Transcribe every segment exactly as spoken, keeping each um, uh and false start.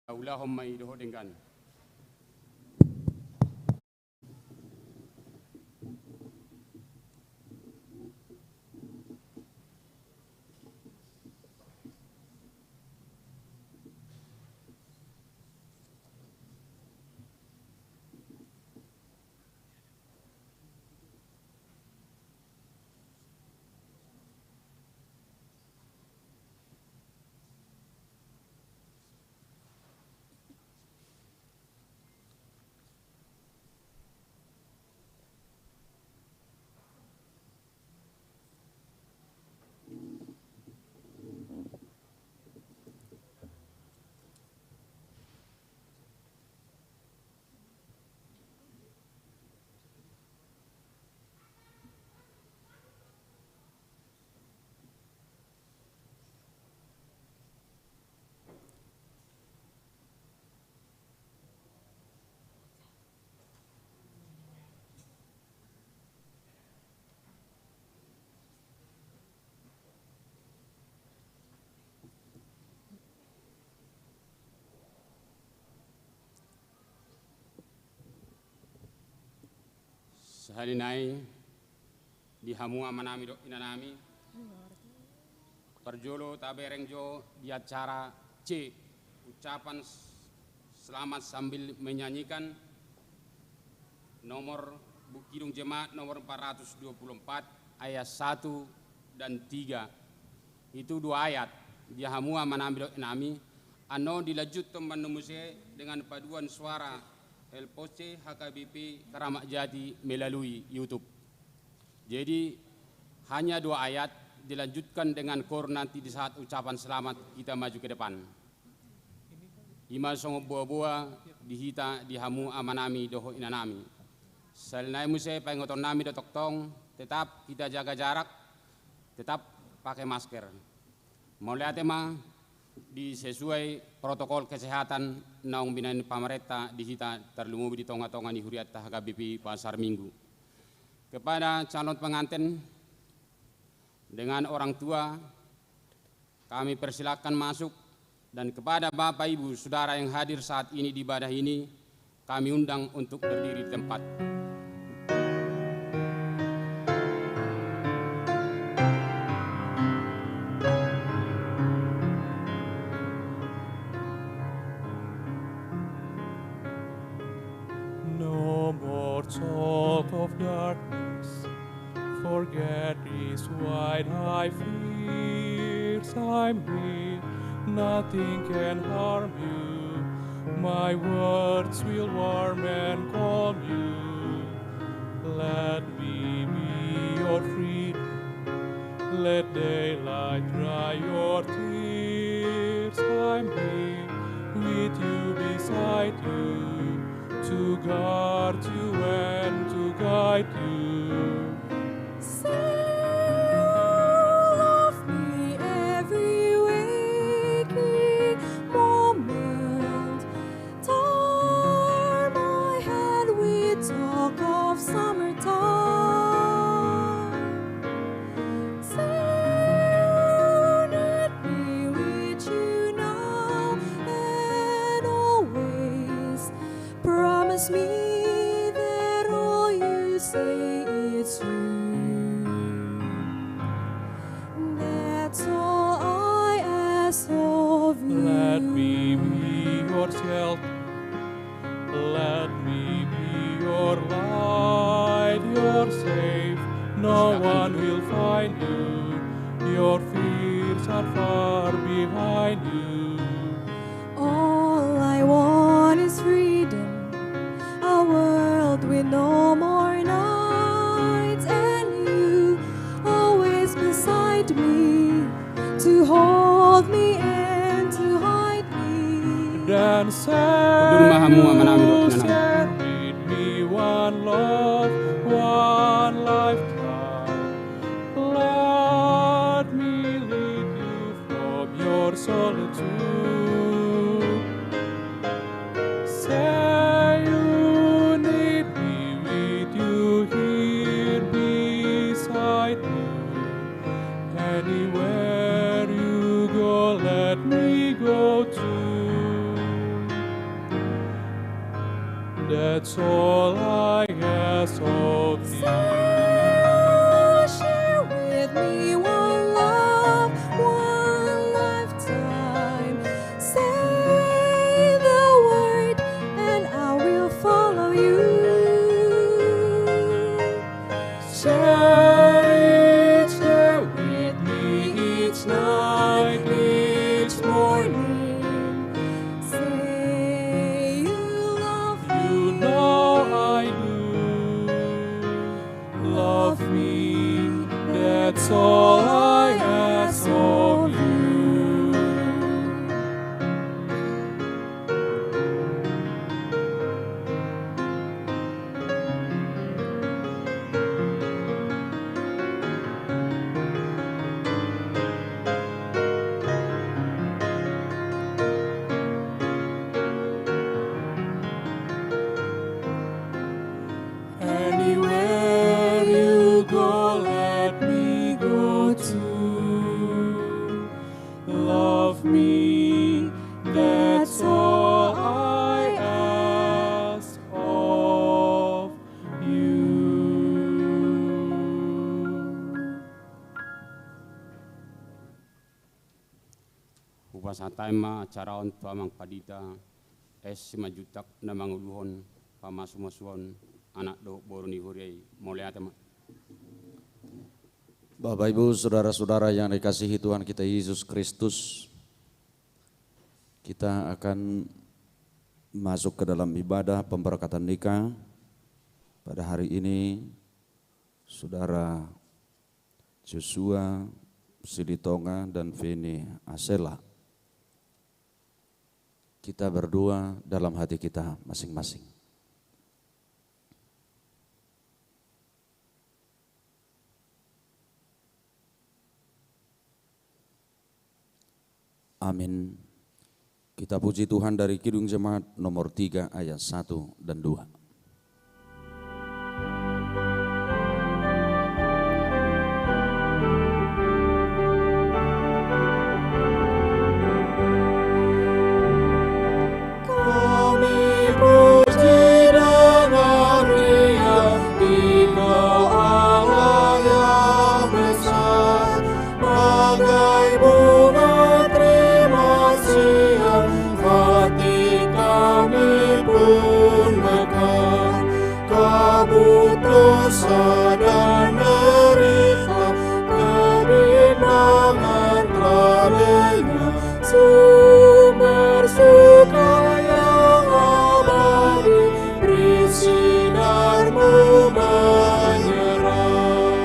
Ulahon ma i dohot denggan. Sahali nai di hamu amanami dohot inanami, parjolo tabereng jo di acara C, ucapan s-, selamat sambil menyanyikan, nomor Buku Kidung Jemaat nomor empat ratus dua puluh empat, ayat satu dan tiga. Itu dua ayat. Di hamu amanami dohot inanami, annon dilanjuthon ma annon muse dengan paduan suara Helpose H K B P Keramat Jati melalui YouTube. Jadi, hanya dua ayat, dilanjutkan dengan koor nanti di saat ucapan selamat kita maju ke depan. I ma songon boa-boa di hita, di hamu amanami dohot inanami. Sahali nai muse paingoton nami do tongtong, tetap kita jaga jarak, tetap pakai masker. Mauliate ma di sesuai protokol kesehatan naung binahen pamarenta di hita, tarlumobi di tonga-tonga ni hurianta H K B P Pasar Minggu. Kepada calon pengantin dengan orang tua, kami persilakan masuk, dan kepada Bapak, Ibu, Saudara yang hadir saat ini di ibadah ini, kami undang untuk berdiri di tempat. No more talk of darkness, forget these white-high fears. I'm here, nothing can harm you. My words will warm and calm you. Let me be your freedom. Let daylight dry your tears. I'm here with you, beside you, to guard you and to guide you. Say you love me every waking moment. Tar my head with talk of summertime. Say you need me with you now and always. Promise me that all you say is true. That's all I ask of you. Let me be your shelter. Let me be your light, your safe. No one will find you. Your fears are far behind you. All I want is freedom, a world with no more nights, and you always beside me to hold me and to hide me. Then say, Mundur ma hamu amanami dohot inanami. Share with me one love, one lifetime. Let me lead you from your solitude. Say you need me with you here beside me. Anywhere you go, let me go too. That's all I ask of thee. So share with me one love, one lifetime. Say the word and I will follow you. Share each day with me each night, each morning. Say you love me. You know I do. Love me, that's all I ask of you. Anywhere you go, let me go too. Love me, that's all I ask of you. Hupasahat hami ma acara on tu amang pandita S. Simanjuntak na manguluhon pamasumasuon anak dohot boru ni huria i. Mauliate ma. Bapak, Ibu, saudara-saudara yang dikasihi Tuhan kita Yesus Kristus, kita akan masuk ke dalam ibadah pemberkatan nikah pada hari ini, Saudara Joshua Silitonga dan Feni Asela. Kita berdoa dalam hati kita masing-masing. Amin. Kita puji Tuhan dari Kidung Jemaat nomor tiga ayat satu dan dua. Kami puji dengan riang di Kau Allah yang besar, bagai bunga terima siang, hati kami pun mekar. Kabut dosa dan derita, kebimbangan telah lenyap, sumber suka yang abadi, beri sinar-Mu menyerang.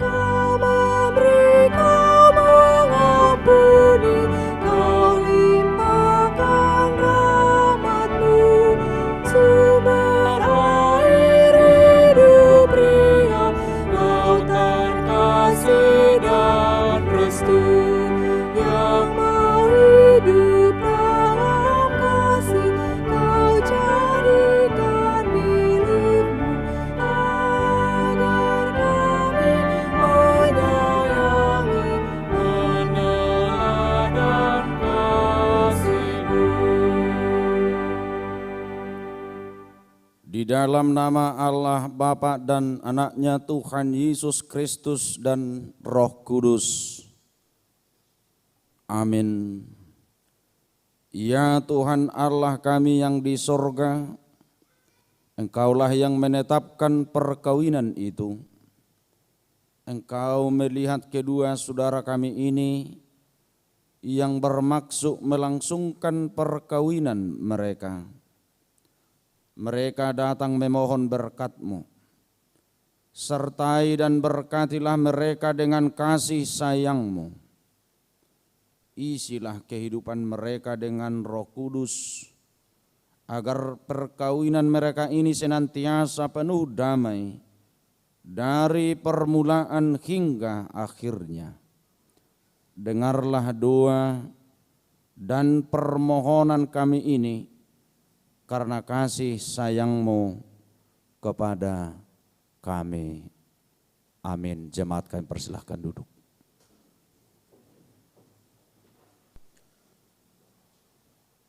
Kau memberi, Kau mengampuni, Kau limpahkan rahmat-Mu, sumber air hidup riang, lautan kasih dan restu. Yang mau hidup dalam kasih, Kau jadikan milik-Mu, agar kami menyayangi, meneladan kasih-Mu. Di dalam nama Allah, Bapa dan Anak-Nya, Tuhan Yesus Kristus, dan Roh Kudus. Amin. Ya Tuhan Allah kami yang di sorga, Engkaulah yang menetapkan perkawinan itu. Engkau melihat kedua saudara kami ini yang bermaksud melangsungkan perkawinan mereka. Mereka datang memohon berkat-Mu. Sertai dan berkatilah mereka dengan kasih sayang-Mu. Isilah kehidupan mereka dengan Roh Kudus, agar perkawinan mereka ini senantiasa penuh damai dari permulaan hingga akhirnya. Dengarlah doa dan permohonan kami ini karena kasih sayang-Mu kepada kami. Amin. Jemaat, kami persilahkan duduk.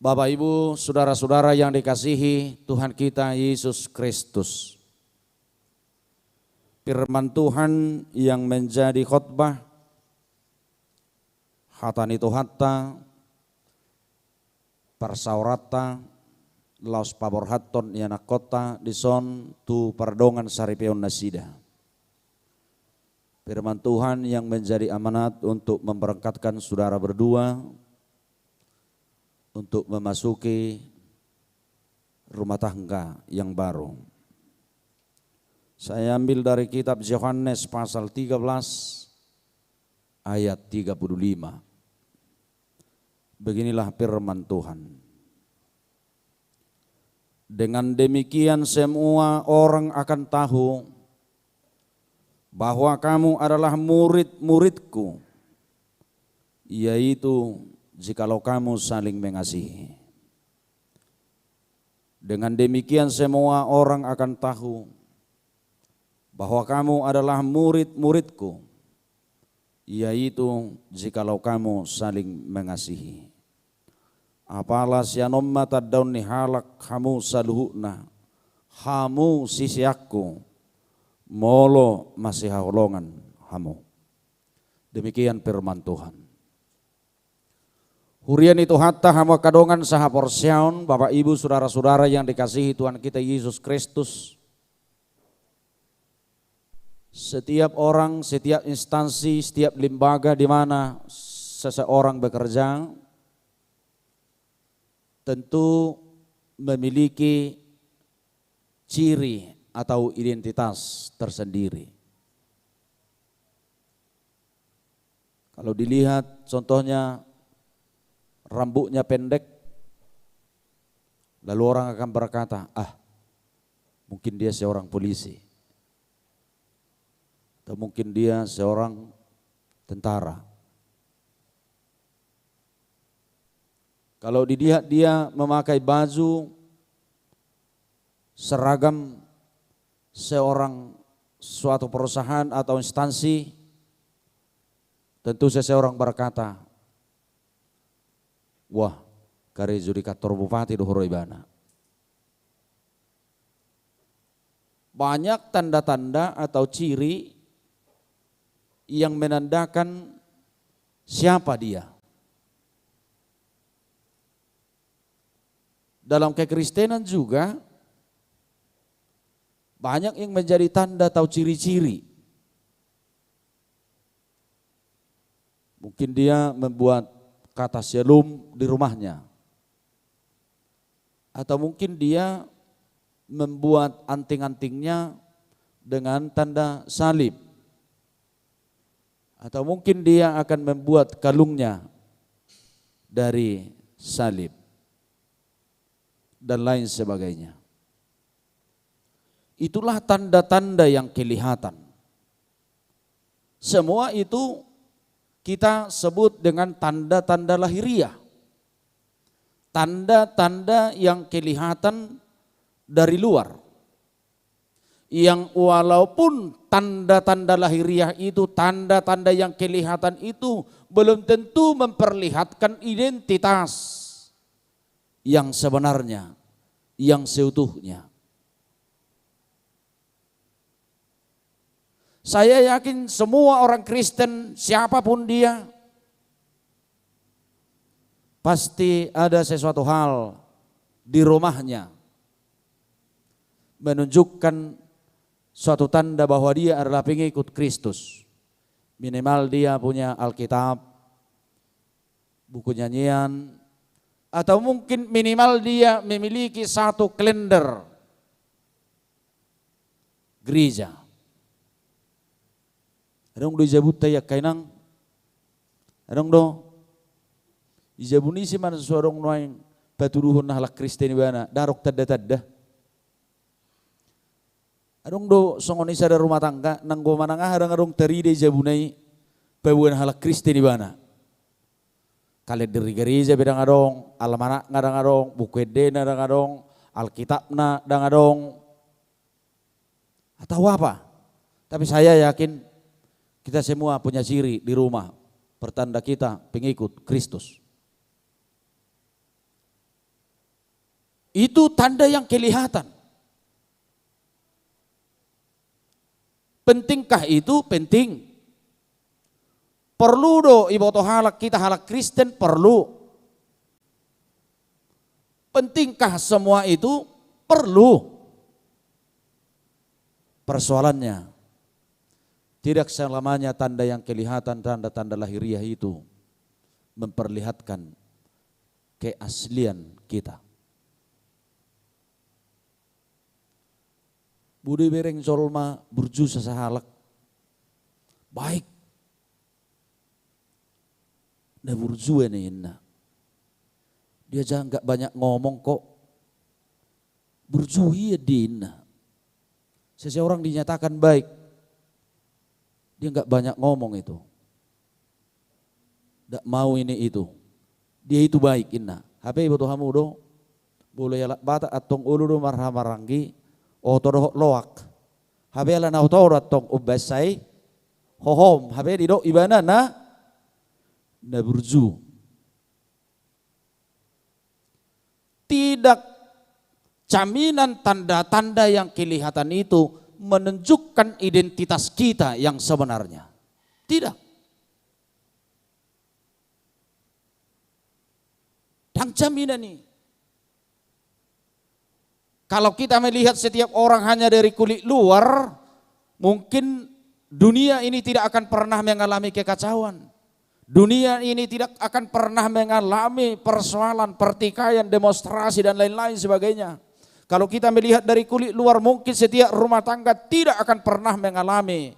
Bapak, Ibu, saudara-saudara yang dikasihi Tuhan kita Yesus Kristus, firman Tuhan yang menjadi khotbah, hata ni Tuhanta, parsaoranta, laos paborhathon ianakhonta dison tu pardongansaripeonnasida. Firman Tuhan yang menjadi amanat untuk memberangkatkan saudara berdua untuk memasuki rumah tangga yang baru. Saya ambil dari kitab Yohanes pasal tiga belas ayat tiga puluh lima. Beginilah firman Tuhan. Dengan demikian semua orang akan tahu bahwa kamu adalah murid-muridku, yaitu jikalau kamu saling mengasihi. Dengan demikian semua orang akan tahu bahwa kamu adalah murid-muridku, yaitu jikalau kamu saling mengasihi. Apala sian on ma tandaon ni halak hamu saluhutna, hamu siseanku, molo masihaholongan hamu. Demikian firman Tuhan. Huria ni Tuhanta, hamu angka dongan sahaporseaon, Bapak, Ibu, saudara-saudara yang dikasihi Tuhan kita Yesus Kristus. Setiap orang, setiap instansi, setiap lembaga di mana seseorang bekerja, tentu memiliki ciri atau identitas tersendiri. Kalau dilihat, contohnya, rambutnya pendek, lalu orang akan berkata, "Ah, mungkin dia seorang polisi, atau mungkin dia seorang tentara." Kalau dilihat dia memakai baju seragam seorang, suatu perusahaan atau instansi, tentu seseorang berkata, "Wah, karejo di kantor bupati do huroha ibana." Banyak tanda-tanda atau ciri yang menandakan siapa dia. Dalam kekristenan juga banyak yang menjadi tanda atau ciri-ciri. Mungkin dia membuat kata syalom di rumahnya. Atau mungkin dia membuat anting-antingnya dengan tanda salib. Atau mungkin dia akan membuat kalungnya dari salib. Dan lain sebagainya. Itulah tanda-tanda yang kelihatan. Semua itu kita sebut dengan tanda-tanda lahiriah. Tanda-tanda yang kelihatan dari luar. Yang walaupun tanda-tanda lahiriah itu, tanda-tanda yang kelihatan itu belum tentu memperlihatkan identitas yang sebenarnya, yang seutuhnya. Saya yakin semua orang Kristen, siapapun dia, pasti ada sesuatu hal di rumahnya menunjukkan suatu tanda bahwa dia adalah pengikut Kristus. Minimal dia punya Alkitab, buku nyanyian, atau mungkin minimal dia memiliki satu kalender gereja. Adong do di jabunta i, angka inang? Adong do? Di jabu ni ise manang so adong nuaeng patuduhon na halak Kristen ibana, dang adong tanda-tanda? Adong do songon i sada rumah tangga, nanggo manang aha dang adong tarida di jabuna i paboa na halak Kristen ibana. Kalender ni gareja pe dang adong, almanakna dang adong, buku endena dang adong, Alkitabna dang adong, atau apa. Tapi saya yakin kita semua punya ciri di rumah, pertanda kita pengikut Kristus. Itu tanda yang kelihatan. Pentingkah itu? Penting. Perlu do iboto halak, kita halak Kristen? Perlu. Pentingkah semua itu? Perlu. Persoalannya, tidak selamanya tanda yang kelihatan, tanda-tanda lahiriah itu memperlihatkan keaslian kita. Boi do ibereng jolma burju sasahalak. Baik. Na burju ia ninna. Dia ja nggak banyak ngomong kok. Burju ia dia ninna. Seseorang dinyatakan baik. Dia nggak banyak ngomong itu. Ndak mau ini itu. Dia itu baik, inna. Hape iboto hamu do, molo halak Batak antong olo do marhahamaranggi, oto dohot loak. Hape ala na oto do antong umbahen sai hohom. Hape didok ibana na, na burju. Tidak jaminan tanda-tanda yang kelihatan itu menunjukkan identitas kita yang sebenarnya. Tidak. Dang jaminan i. Kalau kita melihat setiap orang hanya dari kulit luar, mungkin dunia ini tidak akan pernah mengalami kekacauan. Dunia ini tidak akan pernah mengalami persoalan, pertikaian, demonstrasi, dan lain-lain sebagainya. Kalau kita melihat dari kulit luar, mungkin setiap rumah tangga tidak akan pernah mengalami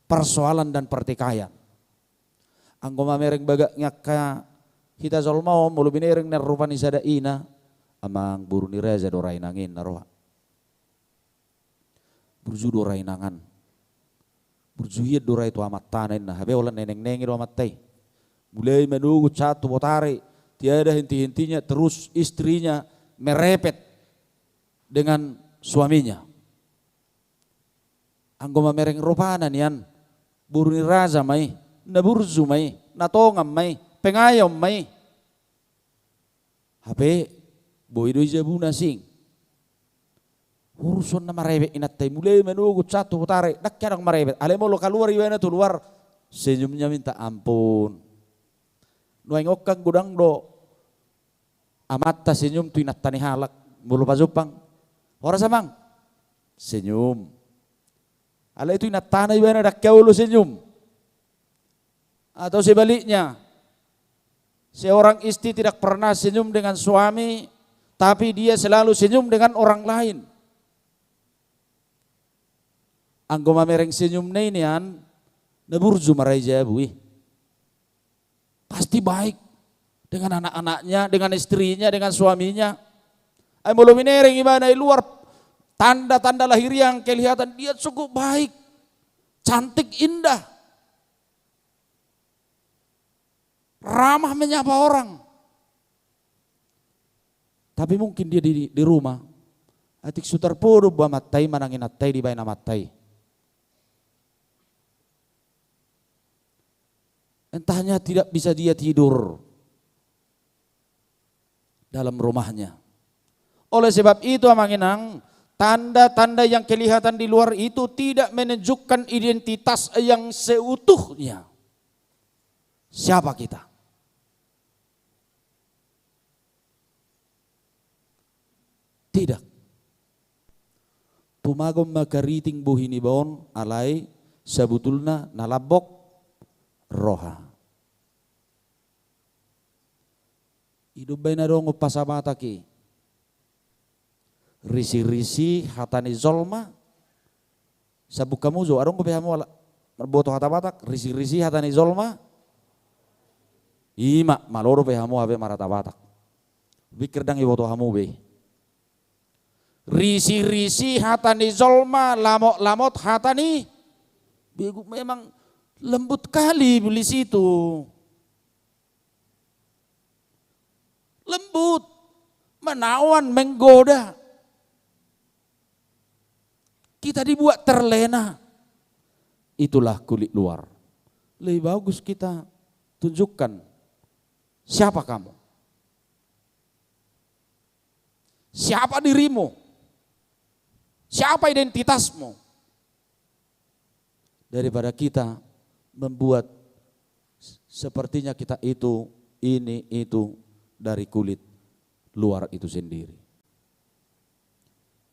persoalan dan pertikaian. Anggo mamereng bagak ni angka hita jolma on, molo binereng na rupa ni sada ina, amang boru ni raja do ra inang i, ninna roha. Burju do ra inangan. Burju hian do ra i tu amanta, ninna. Hape holan nengneng i do amanta i. Mulai manogot sahat tu botari, tiada henti-hentinya, terus istrinya merepet dengan suaminya. Anggo mamereng rupana nian, boru ni raja ma i, na burju ma i, na tongan ma i, pengayon ma i. Hape boi do i jabuna sing. Urusan na marepet inanta i, mulai manogot sahat tu botari, ndang hea adong marepet. Alai molo kaluar ibana tu luar, senyumnya minta ampun. Nuaeng on kan godang do amanta senyum tu inanta ni halak, molo pajumpang. Horas amang. Senyum. Alai tu inantana ibana ndang hea olo senyum. Atau sebaliknya, seorang istri tidak pernah senyum dengan suami, tapi dia selalu senyum dengan orang lain. Anggo mamereng senyumna i nian, na burju ma ra i jabu i. Pasti baik dengan anak-anaknya, dengan istrinya, dengan suaminya. Ai molo binereng ibana i luar, tanda-tanda lahiriah yang kelihatan, dia cukup baik, cantik, indah, ramah menyapa orang. Tapi mungkin dia di, di rumah, atik so tarpodo bo amanta i manang inanta i dibaen amanta i. Entahnya tidak bisa dia tidur dalam rumahnya. Oleh sebab itu, amang inang, tanda-tanda yang kelihatan di luar itu tidak menunjukkan identitas yang seutuhnya. Siapa kita? Tidak. Tumagon ma kariting bohi niba on, alai sabutulna na lambok roha. I do umbahen adong umpasa Batak i. Risi-risi hata ni jolma. Sambung hamu jo, adong dope hamu ala marboto hata Batak, risi-risi hata ni jolma. Ima, malo dope hamu hape marhata Batak. Pikir ndang iboto hamu be. Risi-risi hata ni jolma, lamot-lamot hata ni begu. Memang lembut kali iblis itu. Lembut, menawan, menggoda. Kita dibuat terlena. Itulah kulit luar. Lebih bagus kita tunjukkan siapa kamu. Siapa dirimu? Siapa identitasmu? Daripada kita membuat sepertinya kita itu, ini, itu dari kulit luar itu sendiri.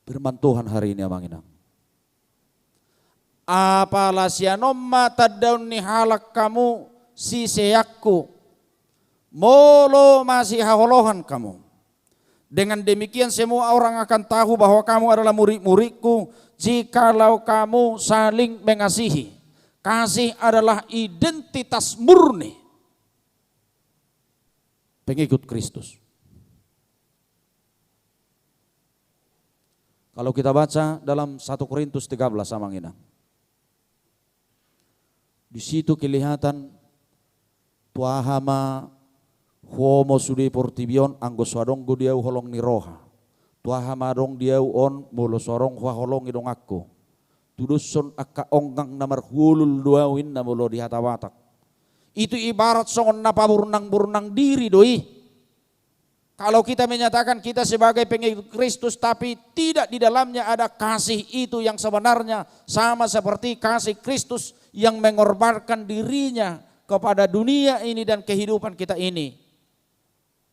Firman Tuhan hari ini, Amang Inang. Apala sian on ma tandaon ni halak hamu siseanku, molo masihaholongan hamu. Dengan demikian semua orang akan tahu bahwa kamu adalah murid-muridku, jikalau kamu saling mengasihi. Kasih adalah identitas murni pengikut Kristus. Kalau kita baca dalam satu Korintus tiga belas, Amang Inang. Di situ kelihatan tu aha ma huomo sude portibi on anggo so adong do di ahu holong ni roha. Tu aha ma adong di ahu on molo so adong huhaholongi donganku. Tudoshon angka onggang na marhuolhol do ahu, inna molo di hata Batak. Itu ibarat songon na paburnang-burnang diri do i. Kalau kita menyatakan kita sebagai pengikut Kristus, tapi tidak di dalamnya ada kasih itu yang sebenarnya, sama seperti kasih Kristus yang mengorbankan dirinya kepada dunia ini dan kehidupan kita ini,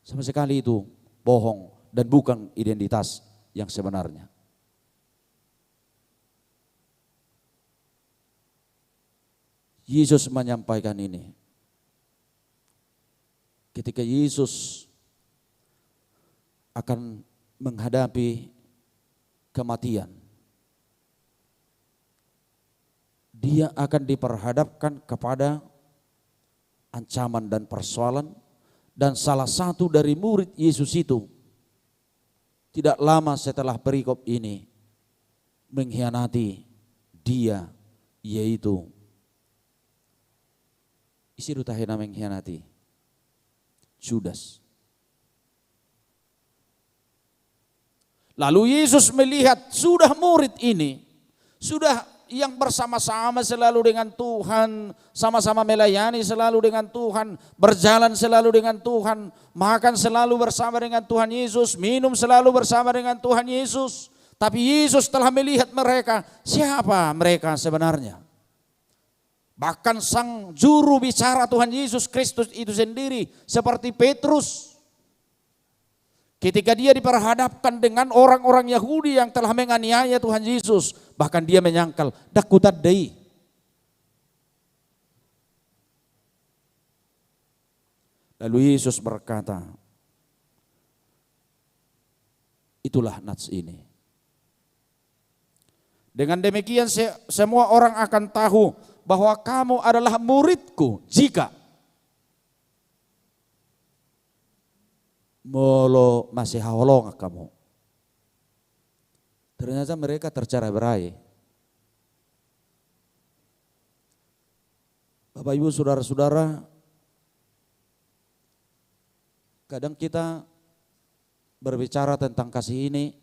sama sekali itu bohong dan bukan identitas yang sebenarnya. Yesus menyampaikan ini. Ketika Yesus akan menghadapi kematian, dia akan diperhadapkan kepada ancaman dan persoalan, dan salah satu dari murid Yesus itu tidak lama setelah perikop ini mengkhianati dia, yaitu, ise do tahe na mengkhianati? Judas. Lalu Yesus melihat sudah murid ini, sudah yang bersama-sama selalu dengan Tuhan, sama-sama melayani selalu dengan Tuhan, berjalan selalu dengan Tuhan, makan selalu bersama dengan Tuhan Yesus, minum selalu bersama dengan Tuhan Yesus. Tapi Yesus telah melihat mereka, siapa mereka sebenarnya. Bahkan sang juru bicara Tuhan Yesus Kristus itu sendiri, seperti Petrus, ketika dia diperhadapkan dengan orang-orang Yahudi yang telah menganiaya Tuhan Yesus, bahkan dia menyangkal, "Ndang hutanda i." Lalu Yesus berkata, itulah nats ini. Dengan demikian se-, semua orang akan tahu bahwa kamu adalah muridku jika molo masihaholongan hamu. Ternyata mereka tercerai-berai. Bapak, Ibu, saudara-saudara, kadang kita berbicara tentang kasih ini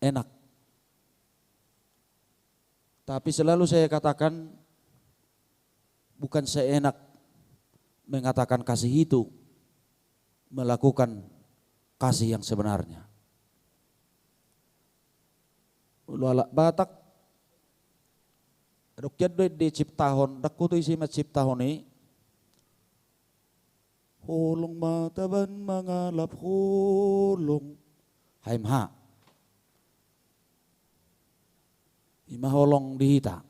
enak. Tapi selalu saya katakan, bukan seenak mengatakan kasih itu, melakukan kasih yang sebenarnya. Olo halak Batak, adong hian do ende ciptahon, ndang huboto ise manciptahon i. Holong ma taban mangalap holong. Haim ha. Ima holong di hita.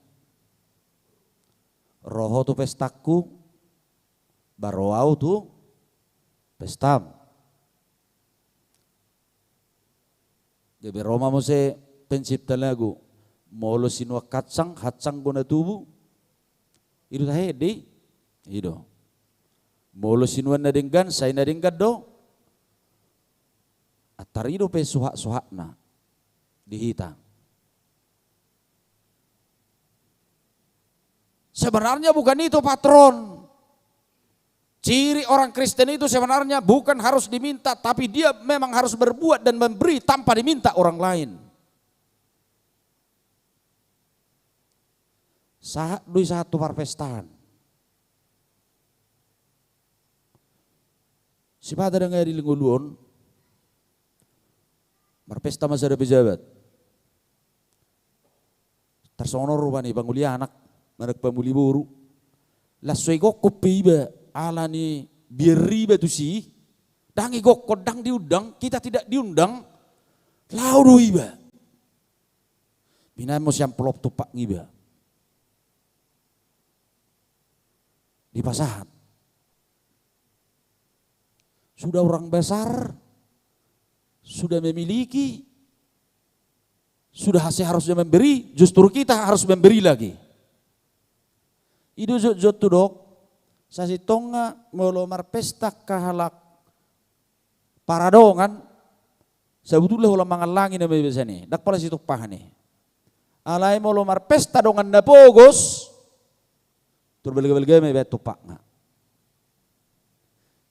Ro ho tu pestangku, ba ro ahu tu pestam. Gabe ro ma muse pencipta lagu. Molo sinuan hansan, hansan do na tubu. I do tahe ende i. I do. Molo sinuan na denggan, sai na denggan do. Antar i dope suhat-suhatna di hita. Sebenarnya bukan itu, patron. Ciri orang Kristen itu sebenarnya bukan harus diminta, tapi dia memang harus berbuat dan memberi tanpa diminta orang lain. Sahat do i sahat tu parpestaan. Sipata dang ari lingolu on, marpesta ma sada pejabat. Tarsongon on rupani pangoli anak, manang pangoli boru. Laos so igokkon pe iba, ala ni biar iba tusi, dang igokkon, dang diundang, kita tidak diundang, laho do iba. Binaen muse amplop tumpak ni iba. Dipasahat. Sudah orang besar, sudah memiliki, sudah seharusnya memberi, justru kita harus memberi lagi. I do jotjot hudok, sasintongna molo marpesta halak paradongan, sabutulna holan mangallangi nama iba sian i, dang pola situmpahan i. Alai molo marpesta dongan na pogos, tor balga-balga ma iba tumpakna.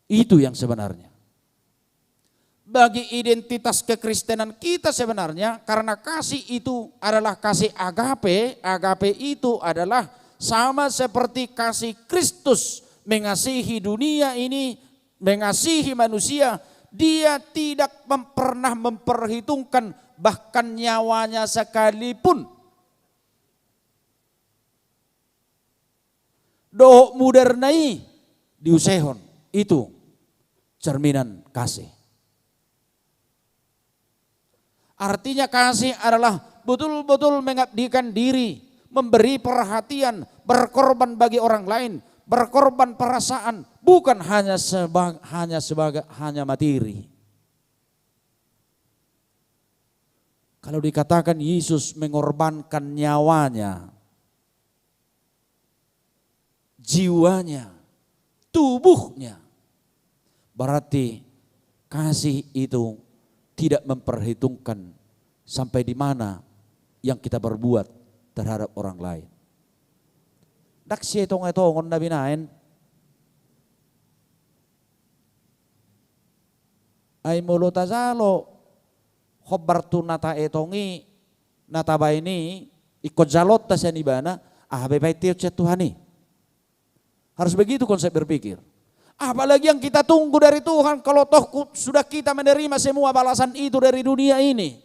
Itu yang sebenarnya. Bagi identitas kekristenan kita sebenarnya, karena kasih itu adalah kasih agape, agape itu adalah sama seperti kasih Kristus mengasihi dunia ini, mengasihi manusia, dia tidak mem-, pernah memperhitungkan bahkan nyawanya sekalipun. Dohot mudarna i diusehon, itu cerminan kasih. Artinya kasih adalah betul-betul mengabdikan diri, memberi perhatian, berkorban bagi orang lain, berkorban perasaan, bukan hanya seba-, hanya sebagai, hanya materi. Kalau dikatakan Yesus mengorbankan nyawanya, jiwanya, tubuhnya, berarti kasih itu tidak memperhitungkan sampai di mana yang kita perbuat terhadap orang lain. Dang sietong-etongon na binaen. Ai molo tajalo hombar tu na taetong i, na tabaen i, ingkon jalonta sian ibana, aha pe paintihon sian Tuhan i. Harus begitu konsep berpikir. Apalagi yang kita tunggu dari Tuhan, kalau toh ku-, sudah kita menerima semua balasan itu dari dunia ini.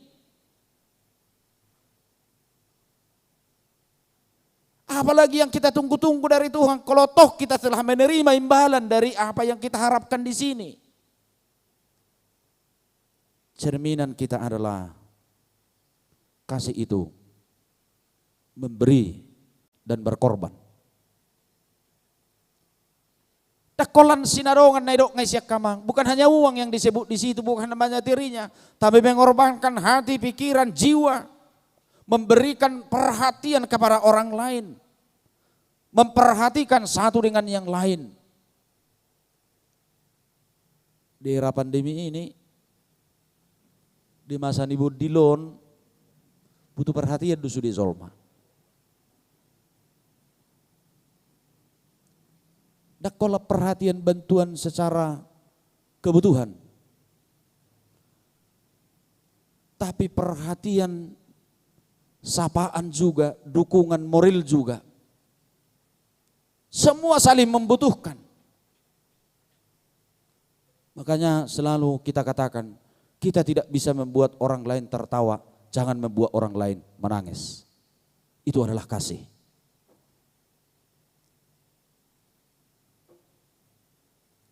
Apalagi yang kita tunggu-tunggu dari Tuhan, kalau toh kita telah menerima imbalan dari apa yang kita harapkan di sini. Cerminan kita adalah kasih itu memberi dan berkorban. Dang holan sinadongan na didok nai sian amang, bukan hanya uang yang disebut di situ, bukan hanya materinya, tapi mengorbankan hati, pikiran, jiwa, memberikan perhatian kepada orang lain, memperhatikan satu dengan yang lain. Di era pandemi ini, di masa ni bondil on, butuh perhatian do sude jolma. Dang holan perhatian bantuan secara kebutuhan, tapi perhatian sapaan juga, dukungan moral juga. Semua saling membutuhkan. Makanya selalu kita katakan, kita tidak bisa membuat orang lain tertawa, jangan membuat orang lain menangis. Itu adalah kasih.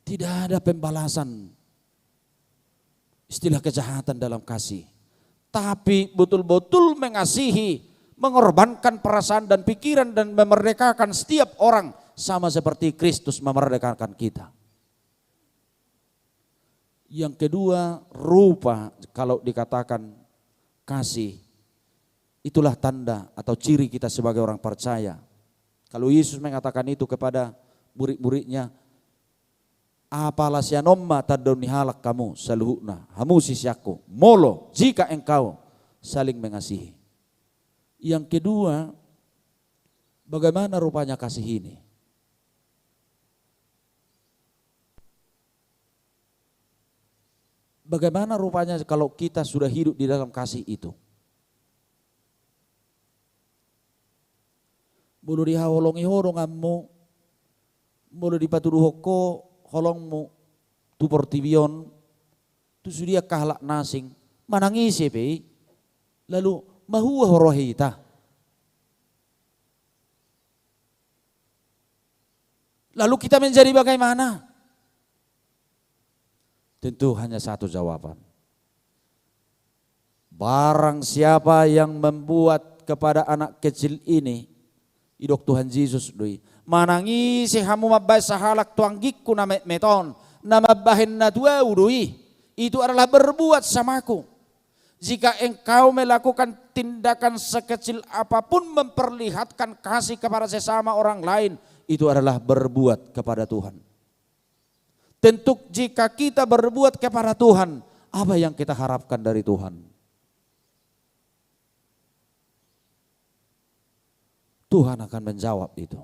Tidak ada pembalasan istilah kejahatan dalam kasih, tapi betul-betul mengasihi, mengorbankan perasaan dan pikiran, dan memerdekakan setiap orang sama seperti Kristus memerdekakan kita. Yang kedua, rupa, kalau dikatakan kasih, itulah tanda atau ciri kita sebagai orang percaya. Kalau Yesus mengatakan itu kepada murid-muridnya, apala sian on ma tandaon ni halak hamu saluhutna, hamu siseanku, molo, jika engkau saling mengasihi. Yang kedua, bagaimana rupanya kasih ini? Bagaimana rupanya kalau kita sudah hidup di dalam kasih itu? Molo dihaholongi ho donganmu, molo dipatuduhon ho holongmu, tu portibi on, tu sude angka halak na asing, manang ise pe i, lalu mahua huroha hita. Lalu kita menjadi bagaimana? Tentu hanya satu jawaban. Barang siapa yang membuat kepada anak kecil ini, didok Tuhan Jesus do i, manang ise hamu mambahen sahalak tu anggingku na metmet on, na mambahen na tu ahu do i, itu adalah berbuat samaku. Jika engkau melakukan tindakan sekecil apapun memperlihatkan kasih kepada sesama orang lain, itu adalah berbuat kepada Tuhan. Tentu jika kita berbuat kepada Tuhan, apa yang kita harapkan dari Tuhan? Tuhan akan menjawab itu.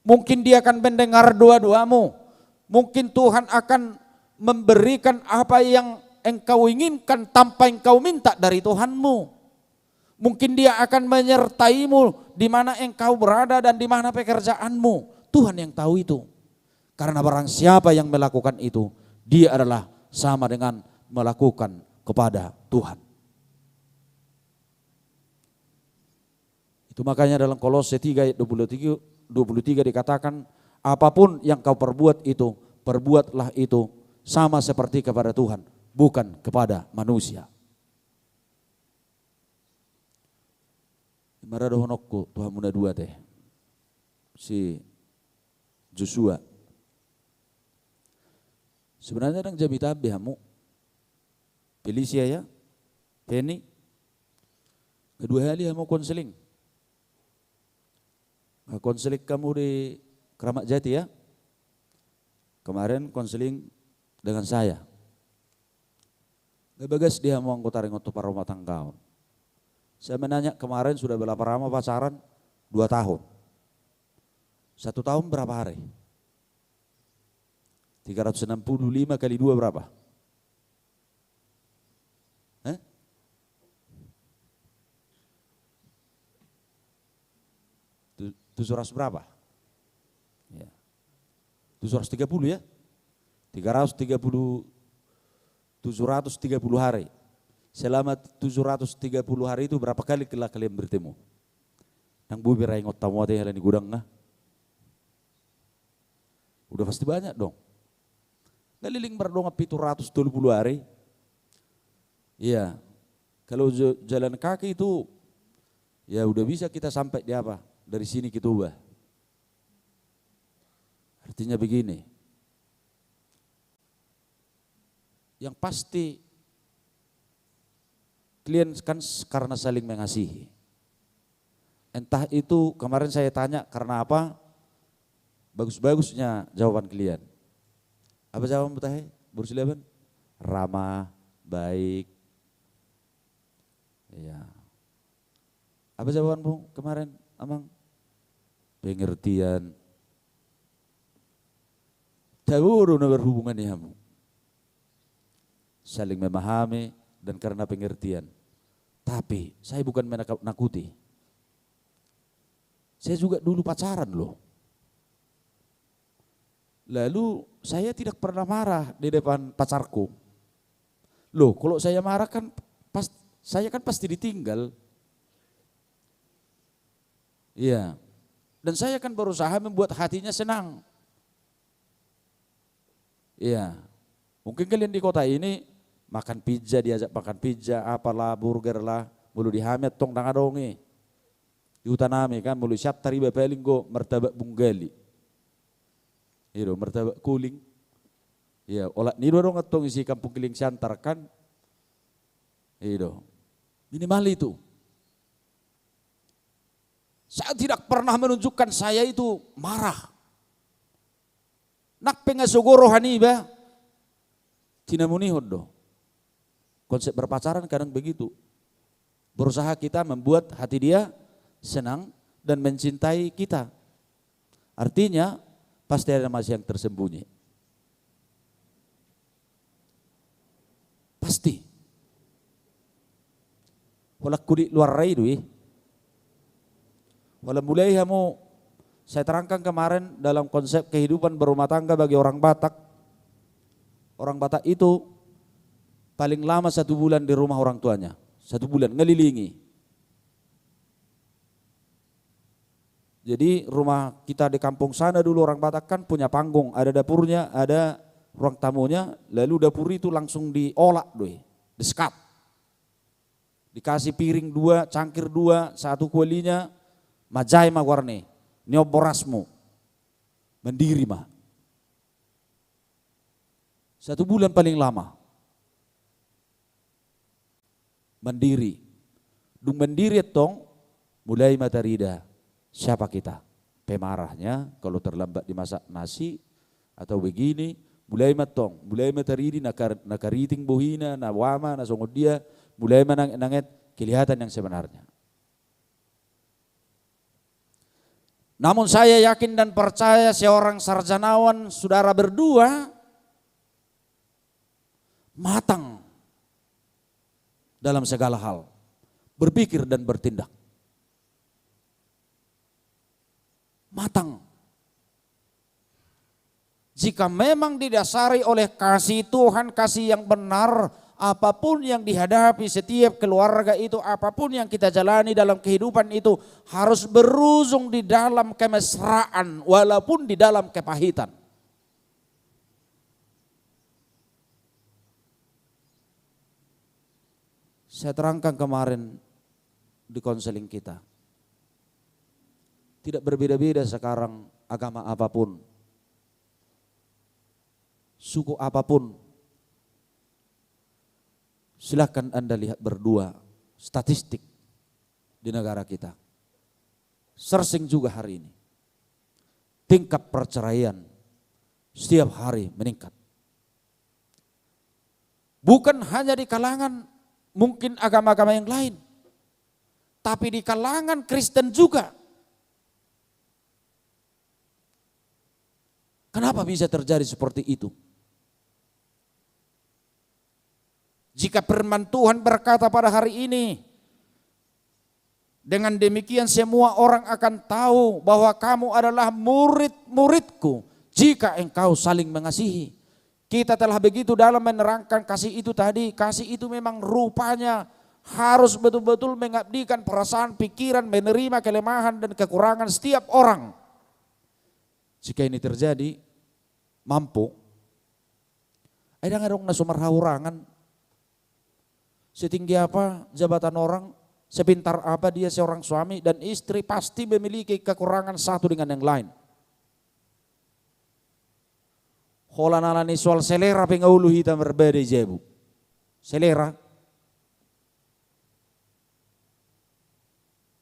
Mungkin Dia akan mendengar doa-doamu. Mungkin Tuhan akan memberikan apa yang engkau inginkan tanpa engkau minta dari Tuhanmu. Mungkin Dia akan menyertaimu di mana engkau berada dan di mana pekerjaanmu. Tuhan yang tahu itu. Karena barang siapa yang melakukan itu, dia adalah sama dengan melakukan kepada Tuhan. Itu makanya dalam Kolose tiga ayat dua puluh tiga, dua puluh tiga dikatakan, "Apapun yang kau perbuat itu, perbuatlah itu sama seperti kepada Tuhan, bukan kepada manusia." Ima ra dohononku tu hamu na dua te, si Joshua. Sebenarnya ndang jamita be hamu. Felicia ya, Feni. Kedua kali hamu konseling. Nah, konseling kamu di Keramat Jati ya. Kemarin konseling dengan saya. Nggak bagas dia mau anggota ringot tu parrumah tanggaon. Saya menanya kemarin sudah berapa lama pacaran? Dua tahun. Satu tahun berapa hari? Tiga ratus enam puluh lima kali dua berapa? Hah? Tu-, tujuh ratus berapa? Ya. Tujuh ratus tiga puluh ya? Tiga ratus tiga puluh, tujuh ratus tiga puluh hari. Selama tujuh ratus tiga puluh hari itu berapa kali kela-, kalian bertemu? Nang boi be ra ingot hamu ate halani godang, ah. Udah pasti banyak dong. Ngalilling mardongan pitu ratus tolu puluh hari. Iya. Kalau jo-, jalan kaki itu, ya udah bisa kita sampai di apa? Dari sini ke Toba. Artinya begini. Yang pasti, kalian kan s-, karena saling mengasihi. Entah itu kemarin saya tanya karena apa, bagus-bagusnya jawaban kalian. Apa jawaban mutahe, Boru Silaban? Ramah, baik. Iya. Apa jawabanmu kemarin, Amang? Pengertian. Tabo do na berhubungan ni hamu. Saling memahami dan karena pengertian. Tapi, saya bukan menakut-nakuti. Saya juga dulu pacaran, loh. Lalu, saya tidak pernah marah di depan pacarku. Loh, kalau saya marah kan pas-, saya kan pasti ditinggal. Iya. Dan saya kan berusaha membuat hatinya senang. Iya. Mungkin kalian di kota ini makan pizza, diajak makan pizza, apalah, burger lah, molo di hami antong ndang adong i. Di huta nami kan, molo di Siantar iba paling do martabak bunggali. I do, martabak kuling. Iya, olat ni i do adong antong i si Kampung Kiling Siantar kan. I do. Minimal itu. Saya tidak pernah menunjukkan saya itu marah. Nang pe nga sogo roha niba, tinamunihon do. Konsep berpacaran kadang begitu. Berusaha kita membuat hati dia senang dan mencintai kita. Artinya, pasti ada masih yang tersembunyi. Pasti. Holan kulit luar ra i do i. Holan mulai hamu Saya terangkan kemarin dalam konsep kehidupan berumah tangga bagi orang Batak. Orang Batak itu paling lama satu bulan di rumah orang tuanya. Satu bulan, ngelilingi. Jadi rumah kita di kampung sana dulu orang Batak kan punya panggung, ada dapurnya, ada ruang tamunya, lalu dapur itu langsung diolak do i, disekat. Dikasih piring dua, cangkir dua, satu kualinya, manjae ma goarna i, niop borasmu. Mandiri ma. Satu bulan paling lama. Mandiri. Dung mandiri antong, mulai ma tarida siapa kita. Pemarahnya, kalau terlambat dimasak nasi, atau begini, mulai ma antong, mulai ma tarida na kar-, na kariting bohina, na boha ma, na songon dia, mulai ma nang-, nanget kelihatan yang sebenarnya. Namun saya yakin dan percaya seorang sarjanawan, saudara berdua, matang dalam segala hal, berpikir dan bertindak. Matang. Jika memang didasari oleh kasih Tuhan, kasih yang benar, apapun yang dihadapi setiap keluarga itu, apapun yang kita jalani dalam kehidupan itu, harus berujung di dalam kemesraan, walaupun di dalam kepahitan. Saya terangkan kemarin di konseling kita. Tidak berbeda-beda sekarang agama apapun, suku apapun. Silahkan Anda lihat berdua statistik di negara kita. Searching juga hari ini. Tingkat perceraian setiap hari meningkat. Bukan hanya di kalangan mungkin agama-agama yang lain, tapi di kalangan Kristen juga. Kenapa bisa terjadi seperti itu? Jika firman Tuhan berkata pada hari ini, dengan demikian semua orang akan tahu bahwa kamu adalah murid-muridku, jika engkau saling mengasihi. Kita telah begitu dalam menerangkan kasih itu tadi. Kasih itu memang rupanya harus betul-betul mengabdikan perasaan, pikiran, menerima kelemahan dan kekurangan setiap orang. Jika ini terjadi, mampu. Ai ndang adong na so marhahurangan. Setinggi apa jabatan orang, sepintar apa dia seorang suami dan istri, pasti memiliki kekurangan satu dengan yang lain. Holan ala ni soal selera pe nga olo hita marbada i jabu. Selera.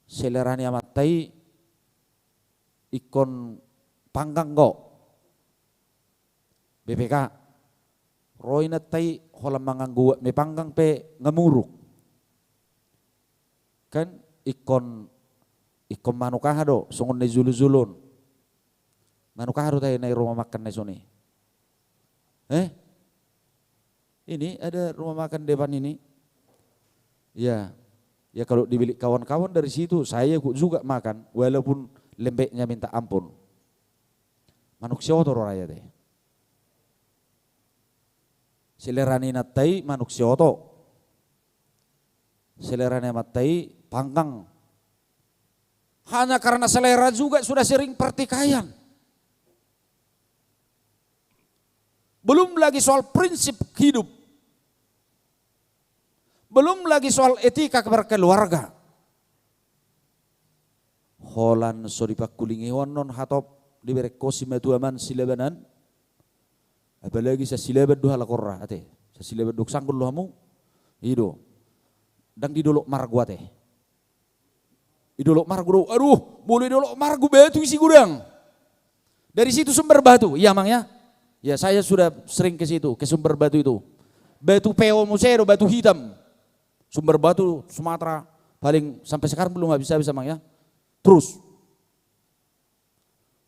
Selera ni amanta i ingkon panggang do. B P K. Ro inanta i holan mangan uap ni panggang pe nga muruk. Kan ingkon, ingkon manuk aha do, songon na jolo-jolo on. Manuk aha do tahe na i rumah makan na i songon i? Eh? Ini ada rumah makan depan ini. Ya. Ya, kalau di bilik kawan-kawan dari situ, saya ikut juga makan, walaupun lembeknya minta ampun. Manuk sioto do ra i ate. Selera ni inanta i manuk sioto. Selera ni amanta i panggang. Hanya karena selera juga sudah sering pertikaian. Belum lagi soal prinsip hidup. Belum lagi soal etika berkeluarga. Holan so dipangkulingi ho annon hatop dibereng ho simatuaman silaban an. Apalagi sasilaban do halak on ra ate. Sasilaban do, sanggul do hamu. I do. Ndang di Dolok Margo ate. I Dolok Margo do. Aduh, molo i Dolok Margo batu isi godang. Dari situ Sumber Batu, iya amang ya? Ya, saya sudah sering ke situ, ke Sumber Batu itu. Batu peo muse do, batu hitam. Sumber Batu, Sumatera, paling sampai sekarang belum habis-habis amang ya. Terus.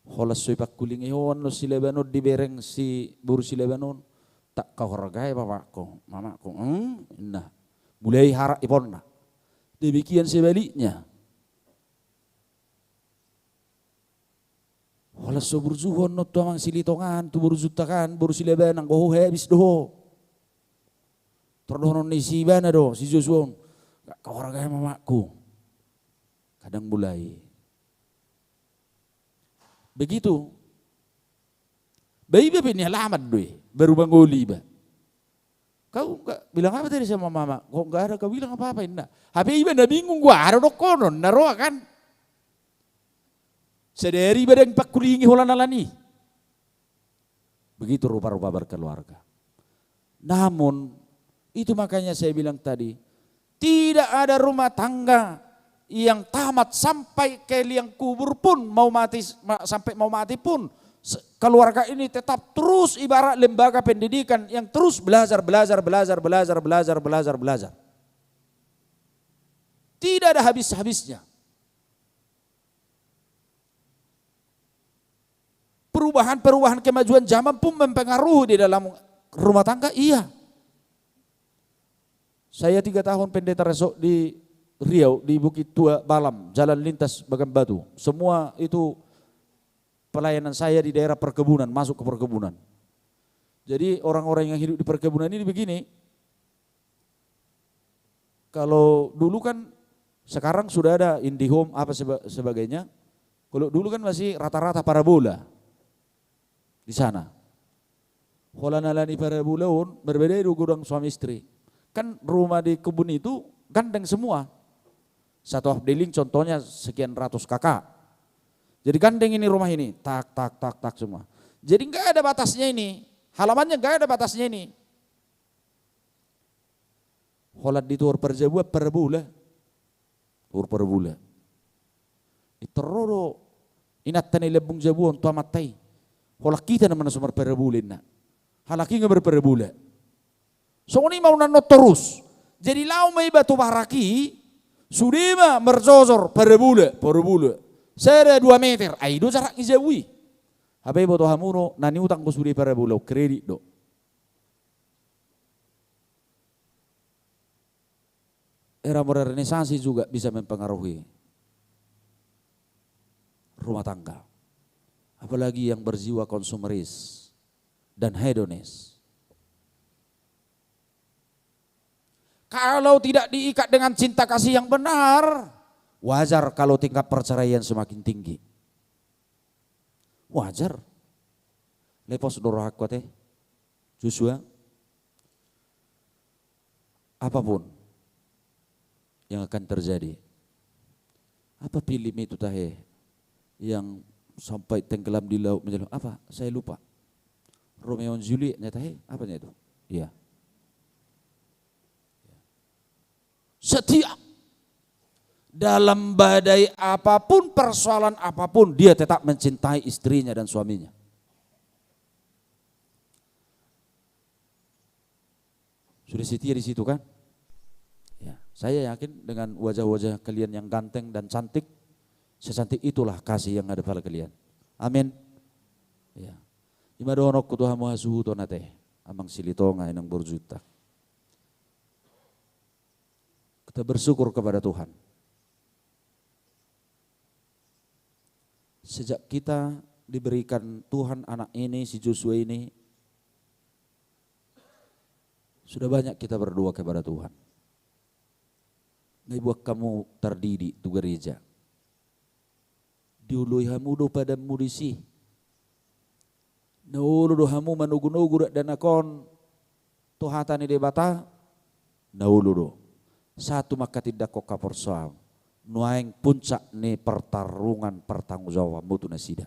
Holan so dipangkulingi ho annon silaban on dibereng si boru silaban on. Tak kau hargai bapakko, mamakko. Hmm? Nah. Mulai harak iponna. Demikian sebaliknya. Holan so burju ho annon tu amang Silitonga an, tu burjunta kan, boru Silaban, anggo ho habis do ho. Tor dohonon ni si ibana do, si Josua on, "Gak kawargaem amakku." Kadang mulai begitu. Ba iba pe nialaman do i, baru mangoli iba. "Kau nggak bilang apa tadi sama mama?" "Kok nggak ada kau bilang apa-apa, inna." Hape iba na bingung, gua ada dohonon na roa kan. Sadari iba dang pangkulingi holan alani. Begitu rupa-rupa berkeluarga. Namun, itu makanya saya bilang tadi, tidak ada rumah tangga yang tamat sampai ke liang kubur pun, mau mati, ma-, sampai mau mati pun, se-, keluarga ini tetap terus ibarat lembaga pendidikan yang terus belajar, belajar, belajar, belajar, belajar, belajar, belajar. Tidak ada habis-habisnya. Perubahan-perubahan kemajuan zaman pun mempengaruhi di dalam rumah tangga, iya. Saya tiga tahun pendeta resort di Riau, di Bukit Tua Balam, jalan lintas Bagan Batu. Semua itu pelayanan saya di daerah perkebunan, masuk ke perkebunan. Jadi orang-orang yang hidup di perkebunan ini begini, kalau dulu kan, sekarang sudah ada IndiHome apa seba-, sebagainya. Kalau dulu kan masih rata-rata parabola di sana. Holan alani parabola on, berbeda do godang suami istri. Kan rumah di kebun itu gandeng semua. Satu afdeling contohnya sekian ratus K K. Jadi gandeng ini rumah ini, tak, tak, tak, tak semua. Jadi nggak ada batasnya ini, halamannya nggak ada batasnya ini. Holan di tuhor parjabuan parabola. Tuhor parabola. Intor ro do inanta na i lambung jabu on tu amanta i. Holan hita nama na so marparabola inna. Halak i nunga marparabola. Songon i ma unang on torus. Jadi laho ma iba tu barak i, sude ma marjojor parabola, parabola. Sada dua meter, ai do jarak ni jabu i. Hape iboto hamu do, na niutang do sude parabola, kredit do. Era modernisasi juga bisa mempengaruhi rumah tangga. Apalagi yang berjiwa konsumeris dan hedonis. Kalau tidak diikat dengan cinta kasih yang benar, wajar kalau tingkat perceraian semakin tinggi. Wajar. Lepos do rohangku ate, Joshua. Apapun yang akan terjadi. Apa film itu tahe yang sampai tenggelam di laut menyelam? Apa? Saya lupa. Romeo and Juliet-nya tahe? Apanya itu? Iya. Setia. Dalam badai apapun, persoalan apapun, dia tetap mencintai istrinya dan suaminya. Sudah setia di situ kan? Ya, saya yakin dengan wajah-wajah kalian yang ganteng dan cantik, secantik itulah kasih yang ada pada kalian. Amin. Ya. Ima dohononku tu hamu hasuhuton ate, amang Silitonga, inang borjunta. Kita bersyukur kepada Tuhan. Sejak kita diberikan Tuhan anak ini, si Joshua ini, sudah banyak kita berdoa kepada Tuhan. Na dibuat hamu tardidik tu gereja. Dioloi hamu do padanmu disi. Na olo do hamu manogunogu dakdanak on tu hata ni Debata, na olo do. Sahat tu manghatindanghon haporseaon. Nuaeng puncak ni pertarungan pertanggungjawabanmu tu nasida.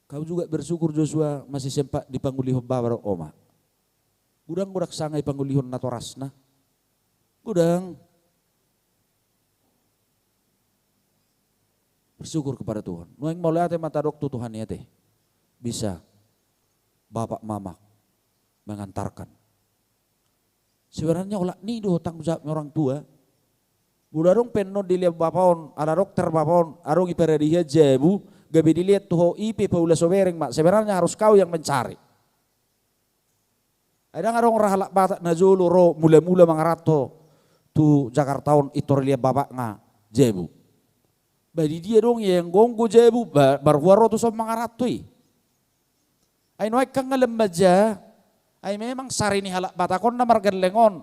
Kau juga bersyukur, Joshua, masih sempat dipangulihon bapa dohot oma. Godang, godang sanga dipangulihon natorasna. Godang. Bersyukur kepada Tuhan. Nuaeng mauliate ma tadok tu Tuhan i ate. Bisa bapak mamak mengantarkan. Sebenarnya olat ni do tanggung jawabnya orang tua. Molo adong pe annon dilehon bapa on, ala dokter bapa on, adong iparade hian jabu, gabe dilehon tu ho, i pe paula so bereng ma, sebenarnya harus kau yang mencari. Ai ndang adong ra halak Batak na jolo ro mulamula mangaranto tu Jakarta on, intor dilehon bapakna jabu. Ba di dia dong ia anggo-anggo jabu, ba, marhua ro tu son mangaranto i. Ai nuaeng kan nga lam manjaha. Ai memang sari ni halak Batak on na margelleng on.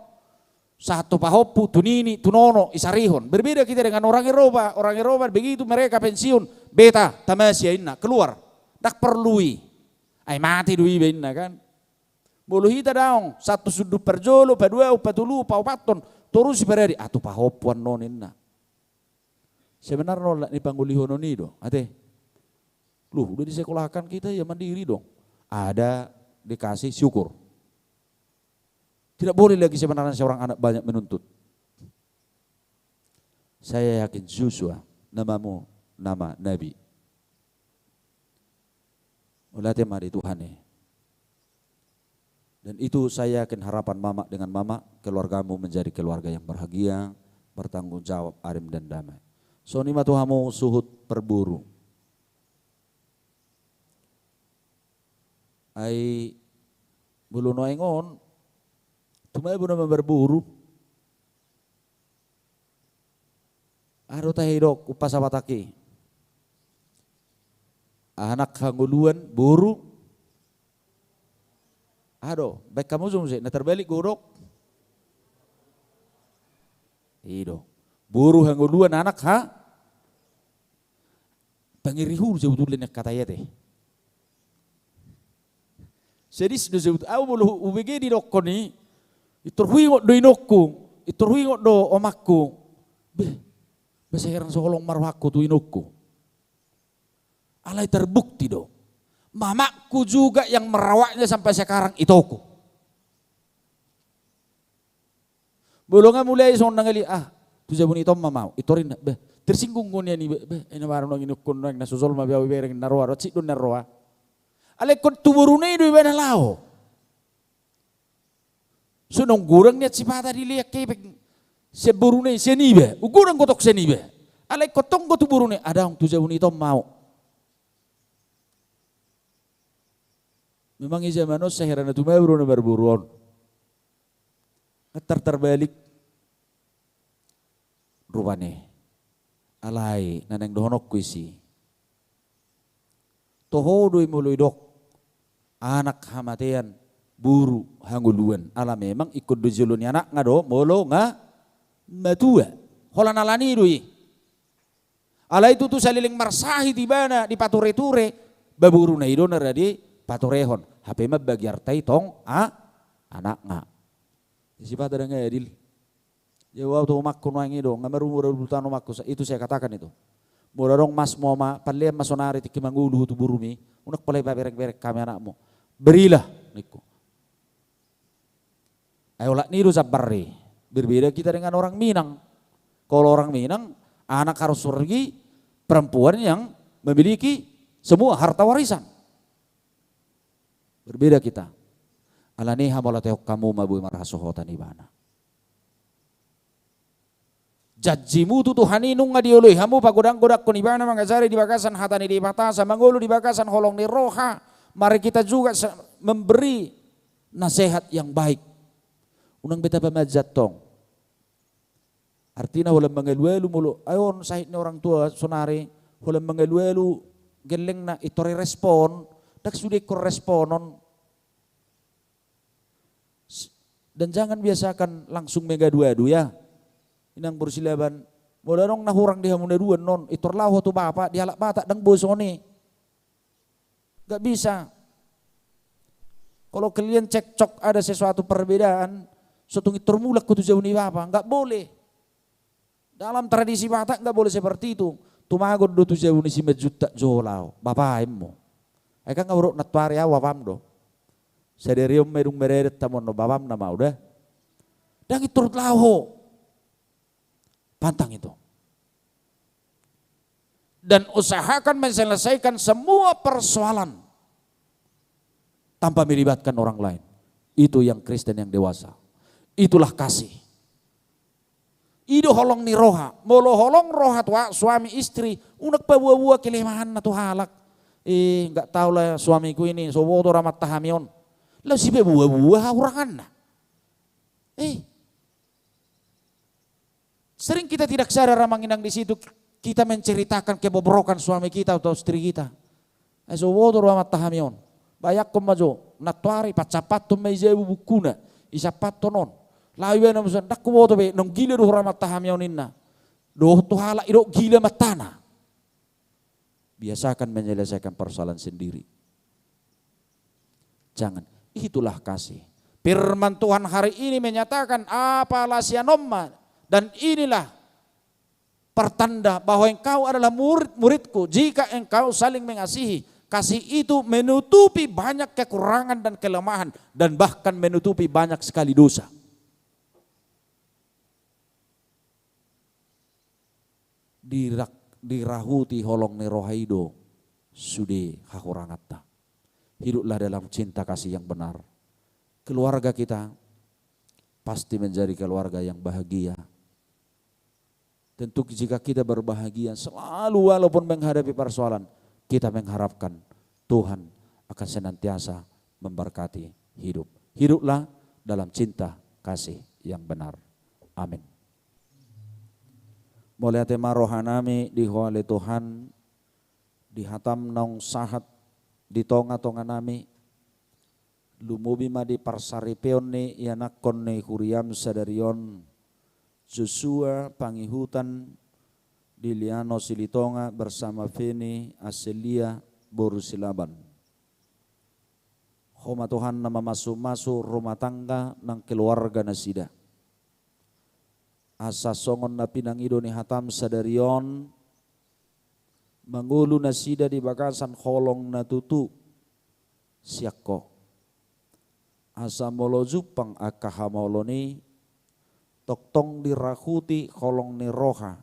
Sahat tu pahompu, tu nini, tu nono, isarihon. Berbeda kita dengan orang Eropa. Orang Eropa begitu mereka pensiun, beta, tamasya inna, keluar. Ndak perlu i. Ai mate do iba inna kan. Molo hita daong, sahat tu sundut parjolo, paduahon, patoluhon, paopathon, torus i parade, ah tu pahompu annon inna. Sebenarna olat ni pangolihonon i do, ate. Loh, udah disekolahkan kita ya mandiri dong. Ada dikasih syukur. Tidak boleh lagi sebenarnya seorang anak banyak menuntut. Saya yakin Joshua namamu nama nabi. Mauliate ma di Tuhan i. Dan itu saya yakin harapan mamak dengan mamak, keluargamu menjadi keluarga yang bahagia, bertanggung jawab, adem dan damai. Songon i ma tu hamu suhut parboru. Ai molo nuaeng on, tumabo nama marboru. Aha do tahe didok umpasa Batak i? Anak hangoluan, boru. Aha do, baen hamu jo muse, na terbalik godok. I do. Boru hangoluan, anak ha. Pangirihu sebetulna ni angka hata i ate. Sadis do sebut, au molo hu-, hubege didokkon i, intor huingot do inongku, intor huingot do omangku. Beh, basa heran so holong marrohangku tu inongku. Alai terbukti do. Mamakku juga yang merawatnya sampai sekarang itoku. Molo nga mulai songon na ngali, ah, tu jabu ni ito ma au. Intor inna, beh, tersinggung do nian iba, beh, ina baru nang inongkon nang na so jolma be au ibereng na roa, rocik do na roa. Alai ingkon tu boruna i do ibana laho. Songon godang nian sipata dilehon hepeng sian boruna i sian iba, godang godok sian iba. Alai ingkon tong do tu boruna i, ah daong tu jabu ni ito ma au. Memang i zaman on sai hera na tumabo do na marboru on. Nga tar tarbalik rupani. Alai na naeng dohononku isi. Toho do i molo idok anak hamatean, boru hangoluan. Ala memang ingkon do jolo ni anakna do molo nga matua. Holan alani do i. Alai tutu saleleng marsahit ibana dipatureture, ba boruna i do na ra dipaturehon. Hape mambagiarta i tong a-, anakna. Sipata ndang adil. Jadi au tu omangku nuaeng i do, nga marumur ualu taon omangku, sa-, itu saya katakan itu. Molo adong masmu ma, pallean ma sonari tingki mangolu tu borumi, unang pola ipaberengbereng hami anakmu. Berilah, ningku. Ai olat ni do jambar i. Berbeda kita dengan orang Minang. Kalau orang Minang, anak harus pergi perempuan yang memiliki semua harta warisan. Berbeda kita. Alani i hamauliatehon hamu ma boi marhasohotan ibana. Janjimu tu Tuhan i nunga dioloi hamu pagodanggodangkon ibana mangajari di bagasan hata ni Debata, asa mangolu di bagasan holong ni roha, mari kita juga sa-, memberi nasihat yang baik. Unang be tapamanjat tong. Artina holan mangalualu molo, ai on sahit ni orang tua sonari, holan mangalualu gellengna intor i respon, ndang sude ingkon responon. S-, dan jangan biasakan langsung mengaduadu ya. Inang boru Silaban, molo adong na hurang di hamu na dua annon, intor laho tu bapa, di halak Batak ndang boi songon i. Nggak bisa. Kalau kalian cekcok, ada sesuatu perbedaan, so tung intor mulak ho tu jabu ni bapa, nggak boleh. Dalam tradisi Batak nggak boleh seperti itu. Tumagon do tu jabu ni Simanjuntak jolo laho, bapainmu. Ai kan nga hudok nantuari au bapam do. Sadari on ma dung maradat hamu annon bapam nama au da. Ndang intor laho. Pantang itu. Dan usahakan menyelesaikan semua persoalan tanpa melibatkan orang lain. Itu yang Kristen yang dewasa. Itulah kasih. I do holong ni roha. Molo holong roha tu a-, suami istri, unang paboaboa kelemahanna tu halak. Eh, nggak tahulah suamiku ini, so boto do amanta hami on. Laos dipaboaboa hahuranganna. Eh. Sering kita tidak sadar, amang inang, di situ kita menceritakan kebobrokan suami kita atau istri kita. Ai so boto do amanta hami on. Bayangkon ma jo, nantoari pasampathon ma i jabu bukuna, isampathon on. Laho ibana muse, ndang huboto be, naung gila do huroha amanta hami on, ninna. Dohot tu halak i do gila amantana. Biasakan menyelesaikan persoalan sendiri. Jangan. Itulah kasih. Firman Tuhan hari ini menyatakan, apala sian on ma, dan inilah pertanda bahwa engkau adalah murid-muridku, jika engkau saling mengasihi. Kasih itu menutupi banyak kekurangan dan kelemahan, dan bahkan menutupi banyak sekali dosa. Dirak-, dirahuti holong ni roha i do sude hahuranganta. Hiduplah dalam cinta kasih yang benar. Keluarga kita pasti menjadi keluarga yang bahagia. Tentu jika kita berbahagia selalu walaupun menghadapi persoalan, kita mengharapkan Tuhan akan senantiasa memberkati hidup. Hiduplah dalam cinta kasih yang benar. Amin. Mauliate ma rohanami di Ho ale Tuhan, di hataM naung sahat di tonga-tonganami, lumobi ma di parsaripeon ni ianakhon ni huriaM sadari on, Josua Pangihutan Diliano Silitonga bersama Feni Aselia boru Silaban. Ho ma Tuhan na mamasu-masu rumah tangga nang keluarga nasida. Asa songon na pinangido ni hataM sadari on, mangolu nasida di bagasan holong na tutu sian Ho. Asa molo jumpang angka hamaolon i, tongtong dirahuti holong ni roha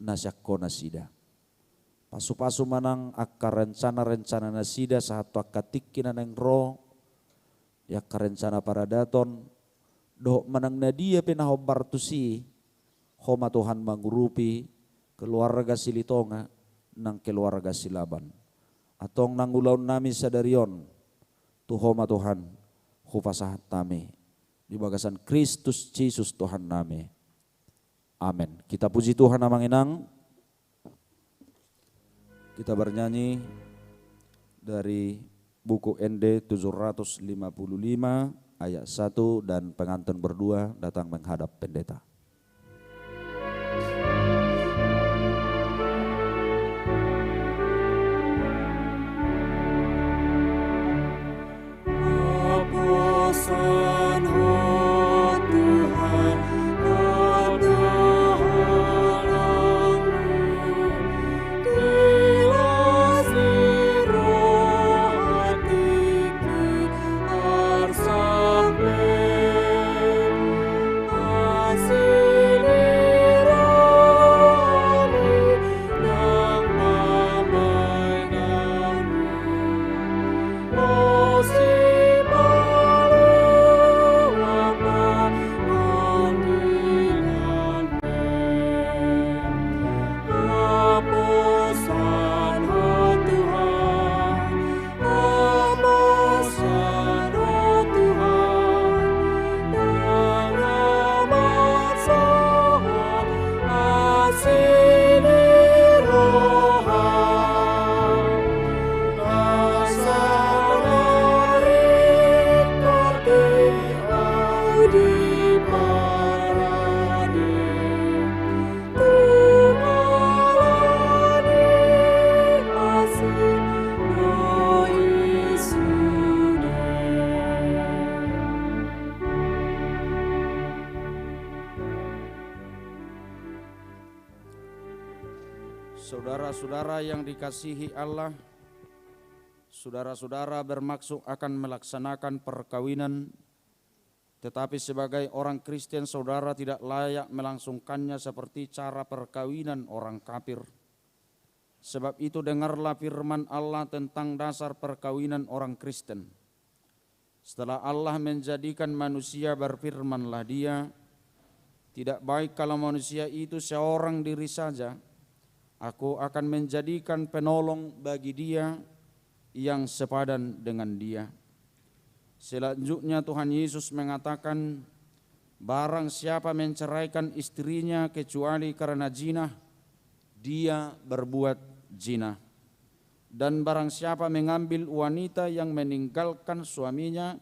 na sian Ho nasida. Pasu-pasu ma nang angka rencana-rencana nasida sahat tu angka tingki na naeng ro, di angka rencana paradaton, dohot manang na dia pe na hombar tusi, Ho ma Tuhan mangurupi keluarga Silitonga nang keluarga Silaban. Antong nang ulaonnami sadari on, tu Ho ma Tuhan hupasahat hami, di bagasan Kristus Jesus Tuhannami. Amen. Kita puji Tuhan, Amang Inang. Kita bernyanyi dari buku Ende tujuh ratus lima puluh lima ayat satu dan pengantin berdua datang menghadap pendeta. Saudara-saudara yang dikasihi Allah, saudara-saudara bermaksud akan melaksanakan perkawinan, tetapi sebagai orang Kristen, saudara tidak layak melangsungkannya seperti cara perkawinan orang kafir. Sebab itu, dengarlah firman Allah tentang dasar perkawinan orang Kristen. Setelah Allah menjadikan manusia, berfirmanlah Dia, "Tidak baik kalau manusia itu seorang diri saja. Aku akan menjadikan penolong bagi dia yang sepadan dengan dia." Selanjutnya, Tuhan Yesus mengatakan, "Barang siapa menceraikan istrinya kecuali karena zina, dia berbuat zina. Dan barang siapa mengambil wanita yang meninggalkan suaminya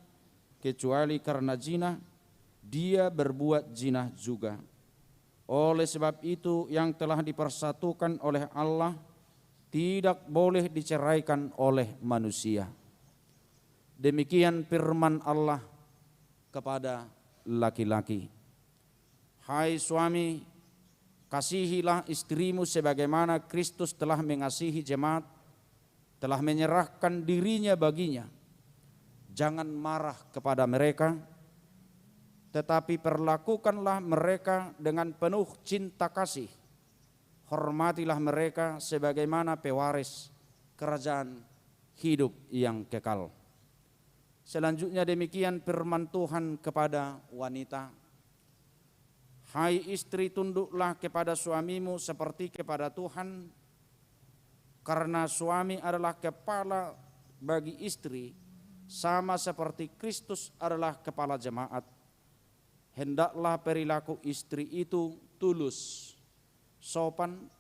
kecuali karena zina, dia berbuat zina juga. Oleh sebab itu, yang telah dipersatukan oleh Allah tidak boleh diceraikan oleh manusia. Demikian firman Allah kepada laki-laki. Hai suami, kasihilah istrimu sebagaimana Kristus telah mengasihi jemaat, telah menyerahkan dirinya baginya. Jangan marah kepada mereka, tetapi perlakukanlah mereka dengan penuh cinta kasih. Hormatilah mereka sebagaimana pewaris kerajaan hidup yang kekal. Selanjutnya, demikian firman Tuhan kepada wanita. Hai istri, tunduklah kepada suamimu seperti kepada Tuhan, karena suami adalah kepala bagi istri, sama seperti Kristus adalah kepala jemaat. Hendaklah perilaku istri itu tulus, sopan,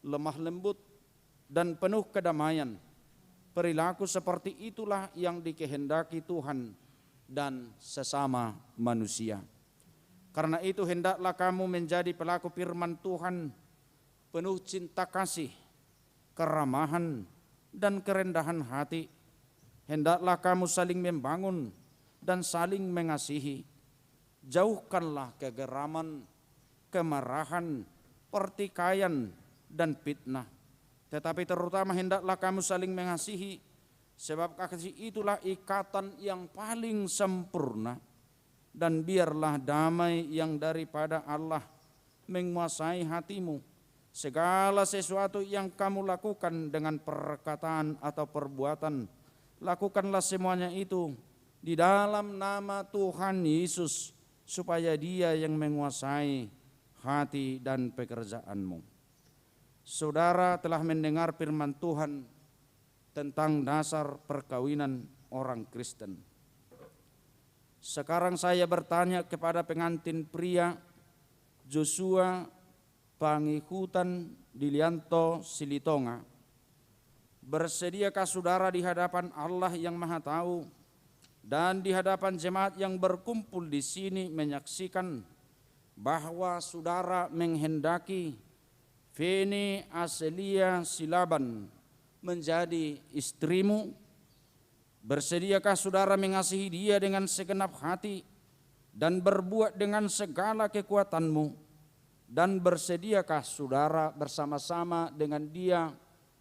lemah lembut, dan penuh kedamaian. Perilaku seperti itulah yang dikehendaki Tuhan dan sesama manusia. Karena itu, hendaklah kamu menjadi pelaku firman Tuhan, penuh cinta kasih, keramahan, dan kerendahan hati. Hendaklah kamu saling membangun dan saling mengasihi. Jauhkanlah kegeraman, kemarahan, pertikaian, dan fitnah. Tetapi terutama hendaklah kamu saling mengasihi, sebab kasih itulah ikatan yang paling sempurna. Dan biarlah damai yang daripada Allah menguasai hatimu. Segala sesuatu yang kamu lakukan dengan perkataan atau perbuatan, lakukanlah semuanya itu di dalam nama Tuhan Yesus, supaya Dia yang menguasai hati dan pekerjaanmu. Saudara telah mendengar firman Tuhan tentang dasar perkawinan orang Kristen. Sekarang saya bertanya kepada pengantin pria, Joshua Pangihutan Dilianto Silitonga, bersediakah saudara di hadapan Allah yang Maha Tahu dan di hadapan jemaat yang berkumpul di sini menyaksikan bahwa saudara menghendaki Feni Aselia Silaban menjadi istrimu? Bersediakah saudara mengasihi dia dengan segenap hati dan berbuat dengan segala kekuatanmu? Dan bersediakah saudara bersama-sama dengan dia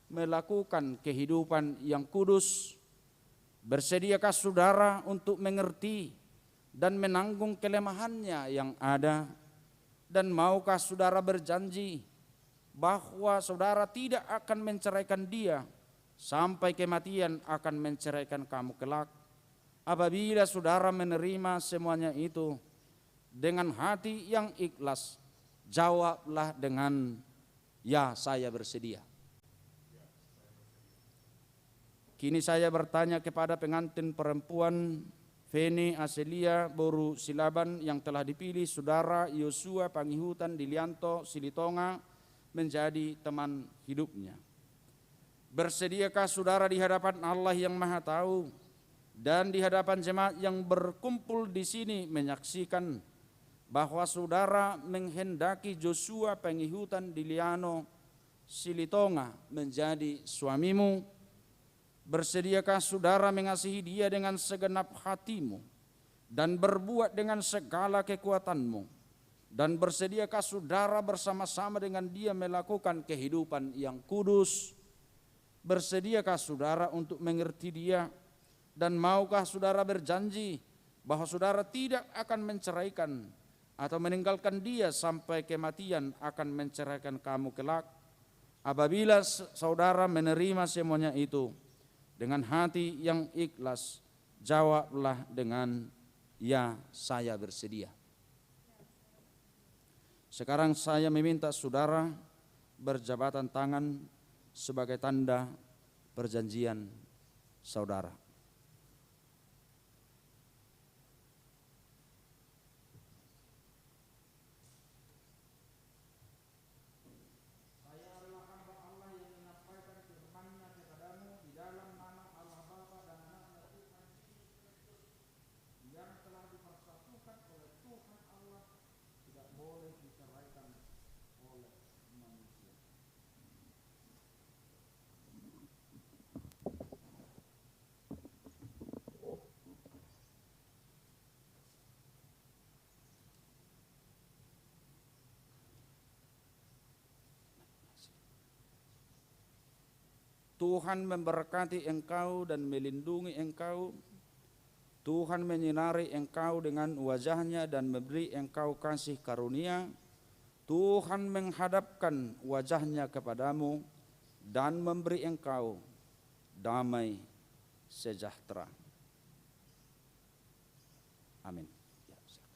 melakukan kehidupan yang kudus? Bersediakah saudara untuk mengerti dan menanggung kelemahannya yang ada? Dan maukah saudara berjanji bahwa saudara tidak akan menceraikan dia sampai kematian akan menceraikan kamu kelak? Apabila saudara menerima semuanya itu dengan hati yang ikhlas, jawablah dengan, "Ya, saya bersedia." Kini saya bertanya kepada pengantin perempuan Feni Aselia boru Silaban yang telah dipilih saudara Yosua Pangihutan Dilianto Silitonga menjadi teman hidupnya. Bersediakah saudara di hadapan Allah yang Maha Tahu dan di hadapan jemaat yang berkumpul di sini menyaksikan bahwa saudara menghendaki Joshua Pangihutan Diliano Silitonga menjadi suamimu? Bersediakah saudara mengasihi dia dengan segenap hatimu dan berbuat dengan segala kekuatanmu? Dan bersediakah saudara bersama-sama dengan dia melakukan kehidupan yang kudus? Bersediakah saudara untuk mengerti dia? Dan maukah saudara berjanji bahwa saudara tidak akan menceraikan atau meninggalkan dia sampai kematian akan menceraikan kamu kelak? Apabila s-, saudara menerima semuanya itu dengan hati yang ikhlas, jawablah dengan, "Ya, saya bersedia." Sekarang saya meminta saudara berjabatan tangan sebagai tanda perjanjian saudara. Saya adalah Tuhan memberkati engkau dan melindungi engkau. Tuhan menyinari engkau dengan wajah-Nya dan memberi engkau kasih karunia. Tuhan menghadapkan wajah-Nya kepadamu dan memberi engkau damai sejahtera. Amin. Ya, silakan.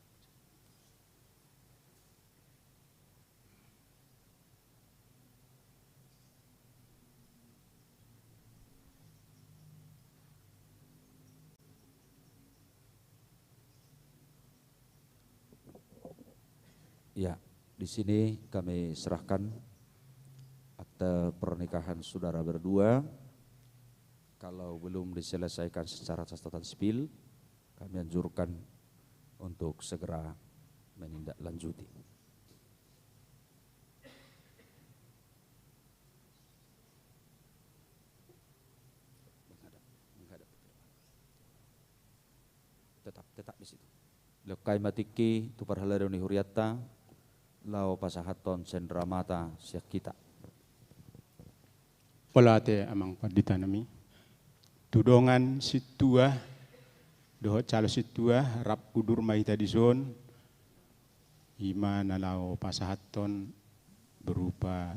Ya, di sini kami serahkan akte pernikahan saudara berdua. Kalau belum diselesaikan secara catatan sipil, kami anjurkan untuk segera menindaklanjuti. Menghadap, menghadap. Tetap, tetap di situ. Lehon hami ma tingki tu parhalado ni hurianta, laho pasahathon cenderamata sian hita. Mauliate amang pandita nami. Tu dongan sintua dohot calo sintua, rap udur ma hita dison, i ma na laho pasahathon berupa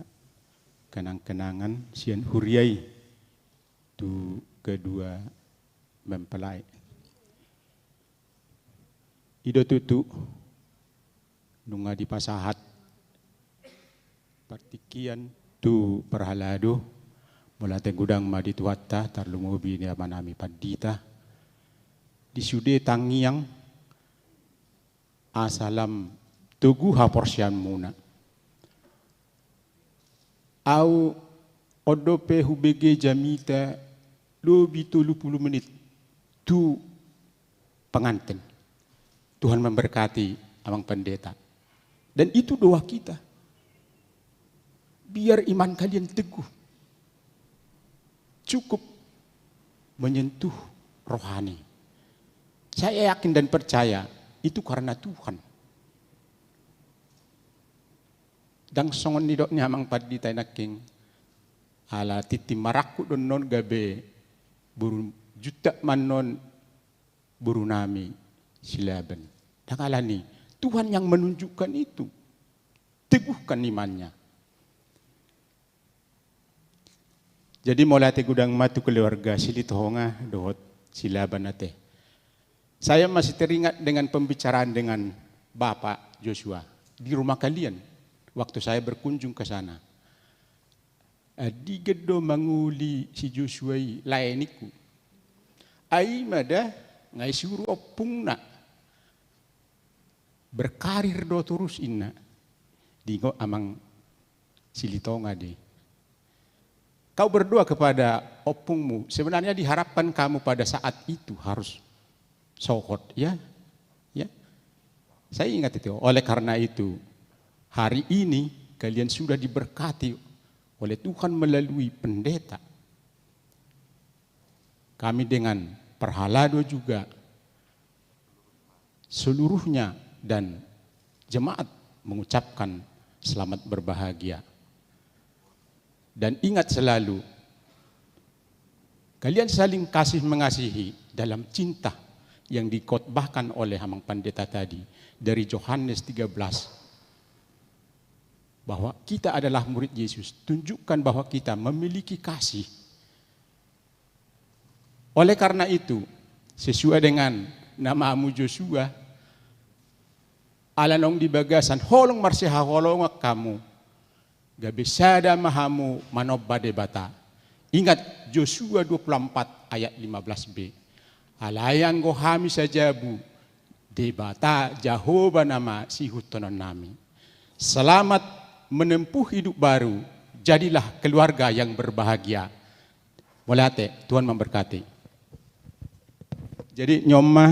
kenang-kenangan sian huria i tu kedua mempelai. I do tutu, nunga dipasahat partingkian tu parhalado, mauliate godang ma di Tuhanta, tarlumobi di amanami pandita, di sude tangiang asa lam togu haporseaonmuna. Au on dope hubege jamita lobi tolu pulu menit tu pengantin. Tuhan memberkati amang pandita. Dan itu doa kita. Biar iman kalian teguh. Cukup menyentuh rohani. Saya yakin dan percaya itu karena Tuhan. Ndang songon nidok ni amang pandita i nangkin, ala tintin marangkup do annon gabe boru Juntak ma annon boru nami Silaban. Ndang alani, Tuhan yang menunjukkan itu. Teguhkan imannya. Jadi mauliate godang ma tu keluarga Silitonga dohot Silaban ate. Saya masih teringat dengan pembicaraan dengan Bapak Joshua di rumah kalian waktu saya berkunjung ke sana. Andigan do mangoli si Joshua i lae ningku. Ai ma da nga isuru ompungna. Berkarir do torus inna. Diingot amang Silitonga do i. Kau berdoa kepada ompungmu, sebenarnya diharapkan kamu pada saat itu harus sohot, ya. Ya. Saya ingat itu. Oleh karena itu, hari ini kalian sudah diberkati oleh Tuhan melalui pendeta. Kami dengan parhalado juga seluruhnya dan jemaat mengucapkan selamat berbahagia. Dan ingat selalu, kalian saling kasih mengasihi dalam cinta yang dikhotbahkan oleh amang pandita tadi dari Yohanes tiga belas, bahwa kita adalah murid Yesus, tunjukkan bahwa kita memiliki kasih. Oleh karena itu, sesuai dengan namamu Joshua, ala naung di bagasan holong marsihaholongan hamu, gabe sada ma hamu manomba Debata. Ingat Joshua dua puluh empat ayat lima belas b. Alai anggo hami sajabu, Debata Jahowa nama siihuthononnami. Selamat menempuh hidup baru, jadilah keluarga yang berbahagia. Mauliate, Tuhan memberkati. Jadi, on ma,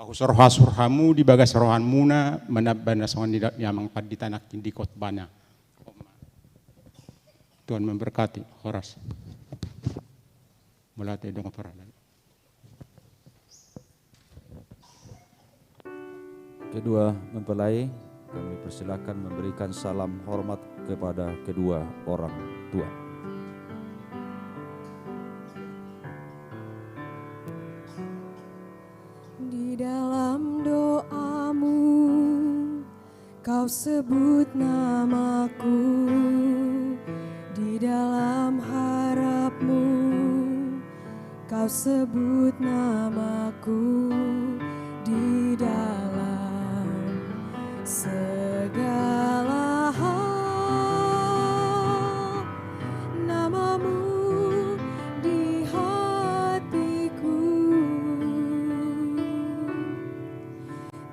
Husor-hasor hamu di bagas rohamuna, manamba na songon nidok ni amang pandita nangkin di khotbahna. Tuhan memberkati. Horas. Mauliate, dongan parhalado. Kedua mempelai, kami persilakan memberikan salam hormat kepada kedua orang tua. Di dalam doamu, kau sebut namaku, di dalam harapmu, kau sebut namaku, di dalam segala hal, namamu di hatiku.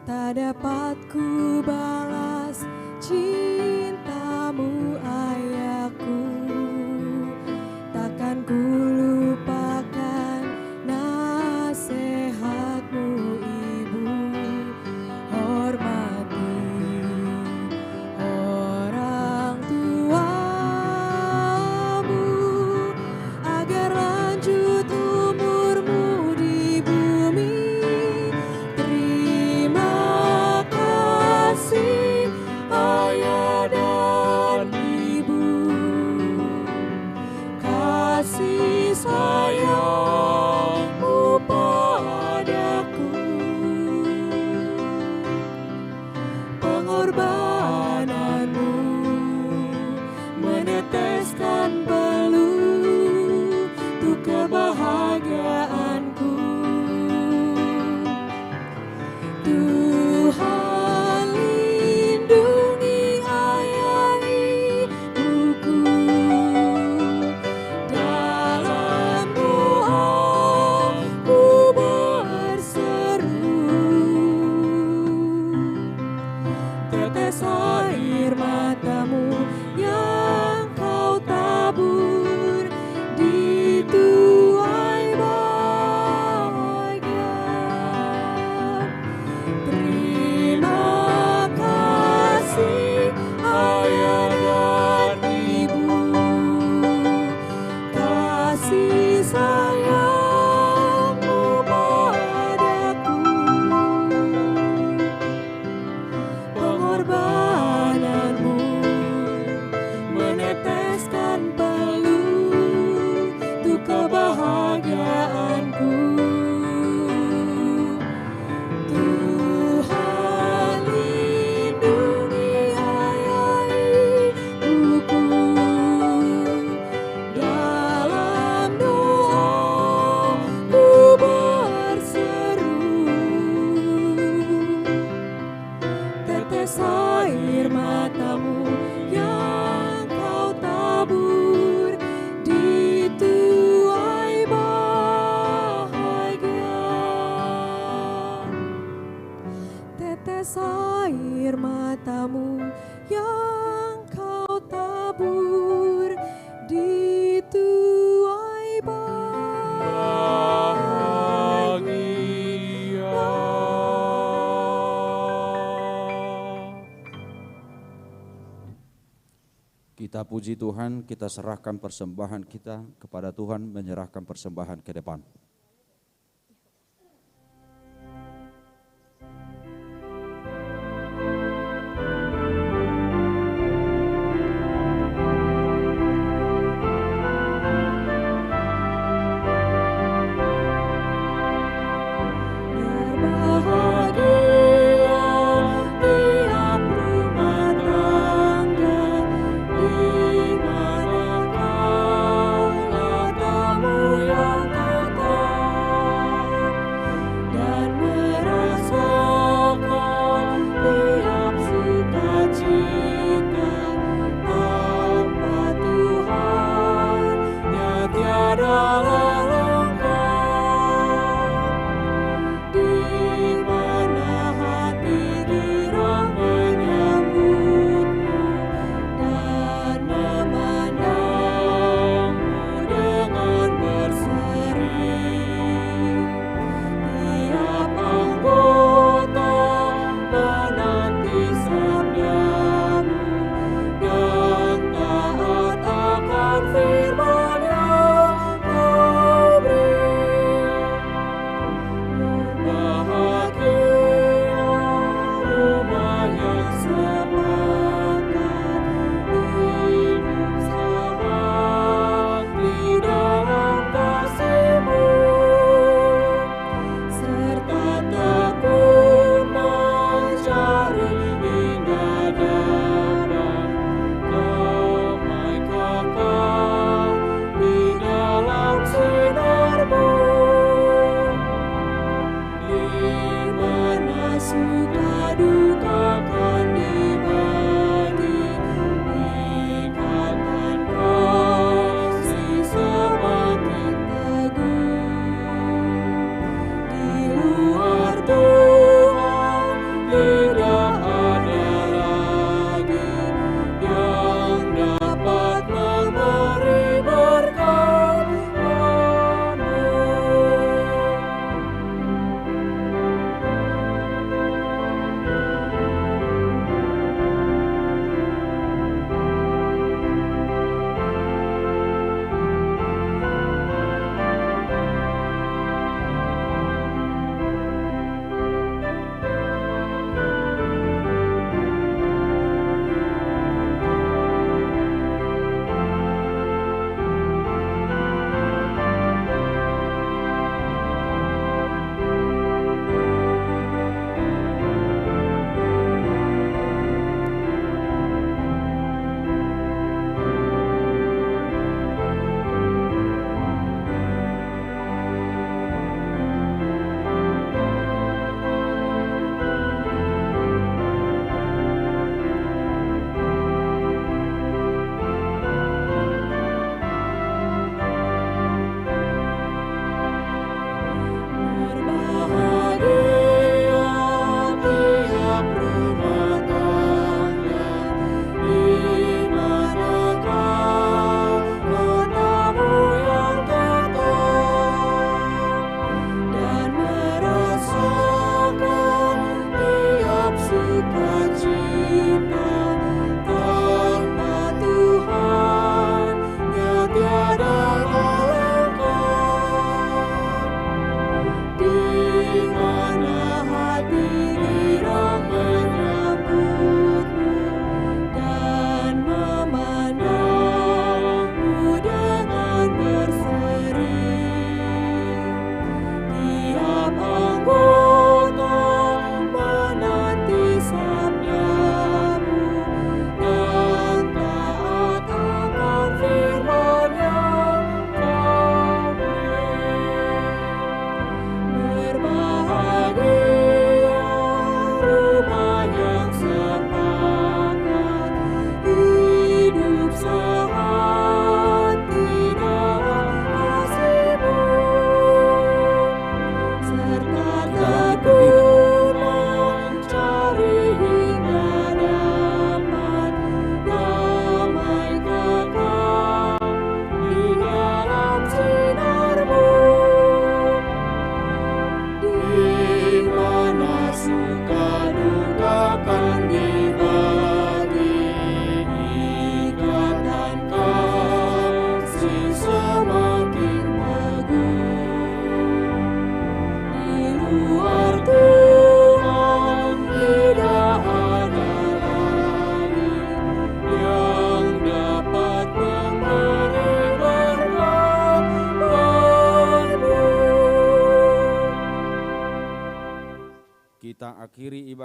Tak dapat ku balas cintamu, Ayahku. Takkan ku lupakan nasihatmu, Ibu. Hormati orang tuamu, agar lanjut umurmu di bumi. Terima kasih, Ayah dan Ibu. Kasih sayangmu padaku, pengorbananmu meneteskan peluh untuk kebahagiaanku. Tuhan, lindungi ayah ibuku. Dalam doa ku berseru, tetes air matamu yang kau tabur di tuai bahagia. Terima kasih, Ayah dan Ibu. Kasih sayangmu padaku, pengorbananmu meneteskan peluh untuk kebahagiaanku. Tuhan, lindungi ayah ibuku. Dalam doa ku berseru, tetes air matamu yang kau tabur di tuai bahagia. Tetes air matamu yang kau tabur di tuai bahagia. Kita puji Tuhan, kita serahkan persembahan kita kepada Tuhan, menyerahkan persembahan ke depan. Berbahagia tiap rumah tangga, di mana kaulah tamu yang tetap dan merasakan tiap sukacita. Tanpa Tuhan, ya tiadalah lengkap. Di mana hati girang menyambutmu dan memandangmu dengan berseri. Tiap anggota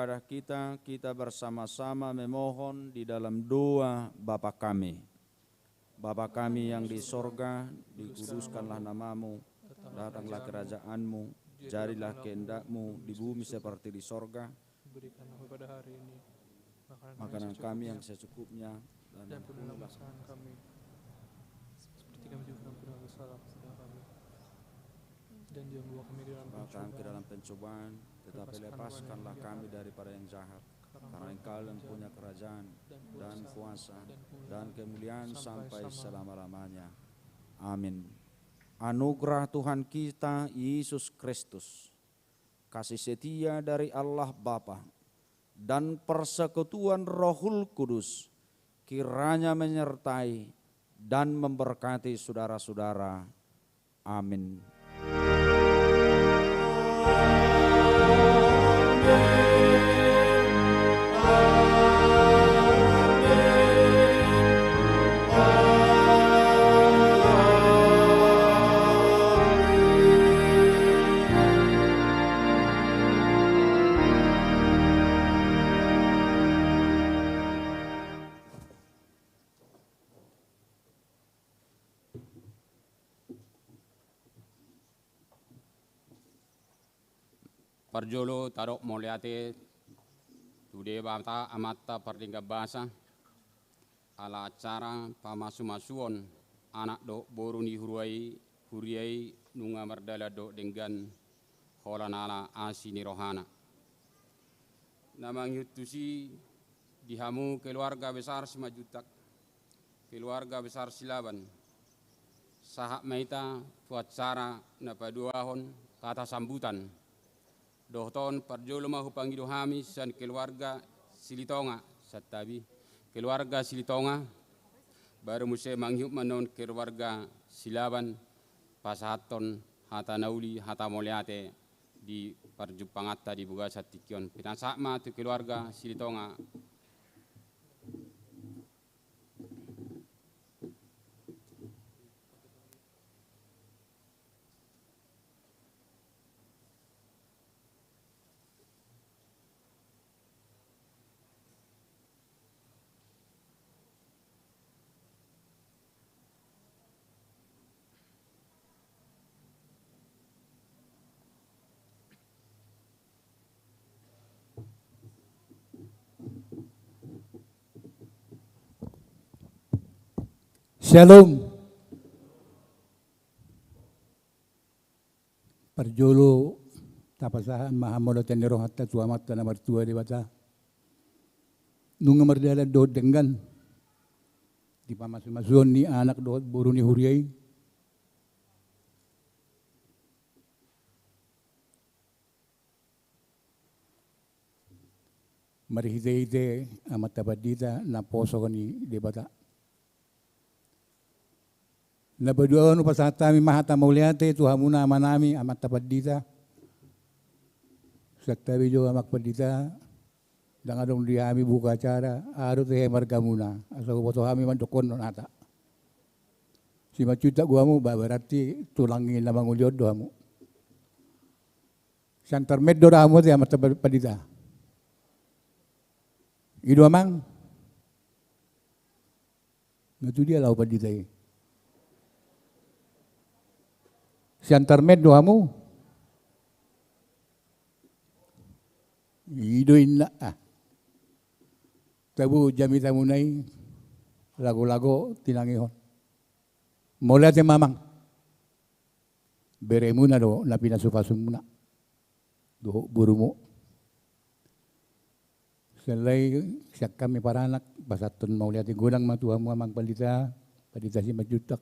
Ibadah kita, kita bersama-sama memohon di dalam doa Bapa kami. Bapa kami yang di sorga, dikuduskanlah nama-Mu, datanglah kerajaan-Mu, jadilah kehendak-Mu di bumi seperti di sorga. Berikanlah kami pada hari ini makanan kami yang secukupnya, dan ampunilah kesalahan kami, seperti kami juga mengampuni orang yang bersalah kepada kami. Dan jangan bawa kami ke dalam pencobaan, tetapi lepaskanlah kami daripada yang jahat. Karena Engkau yang punya kerajaan, dan kuasa, dan kemuliaan sampai selama-lamanya. Amin. Anugerah Tuhan kita Yesus Kristus, kasih setia dari Allah Bapa, dan persekutuan Rohul Kudus kiranya menyertai dan memberkati saudara-saudara. Amin. Parjolo tadok mauliate tu Debata Amanta pardenggan basa, ala acara pamasumasuon anak dohot boru ni huria i, huria i nunga mardalan dohot denggan holan ala asi ni rohana. Na mangihut tusi di hamu keluarga besar Simanjuntak, keluarga besar Silaban, sahat ma hita tu acara na paduahon hata sambutan. Dohot on parjolo ma hupangido hami sian keluarga Silitonga, santabi, keluarga Silitonga, baru muse mangihut ma annon keluarga Silaban pasahathon hata na uli, hata mauliate di parjumpanganta di bagasan tingki on. Pinasahat ma tu keluarga Silitonga. Syalom. Parjolo tapasahat ma hamauliateon ni rohanta tu Amanta na martua Debata. Nunga mardalan dohot denggan di pamasumasuon ni anak dohot boru ni huria i. Marhitehite Amanta Pandita naposo ni Debata. Na paduahon hupasahat hami ma hata mauliate tu hamuna amanami Amanta Pandita. Santabi jo Amang Pandita, ndang adong di hami buka acara, aha dope margamuna, asa huboto hami mandokkon hata. Simanjuntak do hamu, ba-, berarti tulang ni na mangoli on do hamu. Siantar met do hamu ate Amanta Pandita. I do Amang. Na tu dia laho pandita i? Siantar met do hamu? I do inna, ah. Tabo jamitamuna i, lago-lago tinangihon. Mauliate ma Amang. Beremuna do na pinasupasumuna dohot borumu. Sian lae sian hami paranak, pasahathon mauliate godang ma tu hamu Amang Pandita, Pandita Simanjuntak.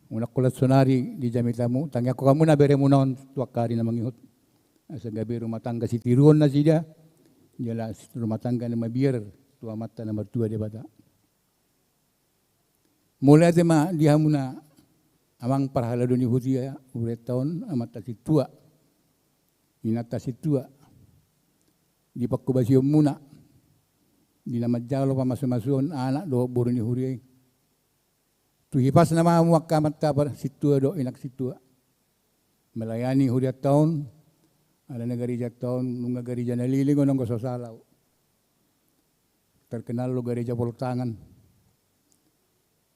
Unang holan saonari di jamitamu, tangiangkon hamuna beremuna on tu angka ari na mangihut. Asa gabe rumah tangga sitiruon nasida, jala rumah tangga na mabiar tu Amanta na martua Debata. Mauliate ma di hamuna Amang parhalado ni huria, hurianta on, amanta sintua, inanta sintua, di panghobasionmuna, di na manjalo pamasumasuon anak dohot boru ni huria i. Tu hipasna ma hamu angka amanta sintua dohot inang sintua. Melayani hurianta on, Alana garejanta on nunga gareja na leleng on, anggo so sala au. Terkenal do gareja poltangan.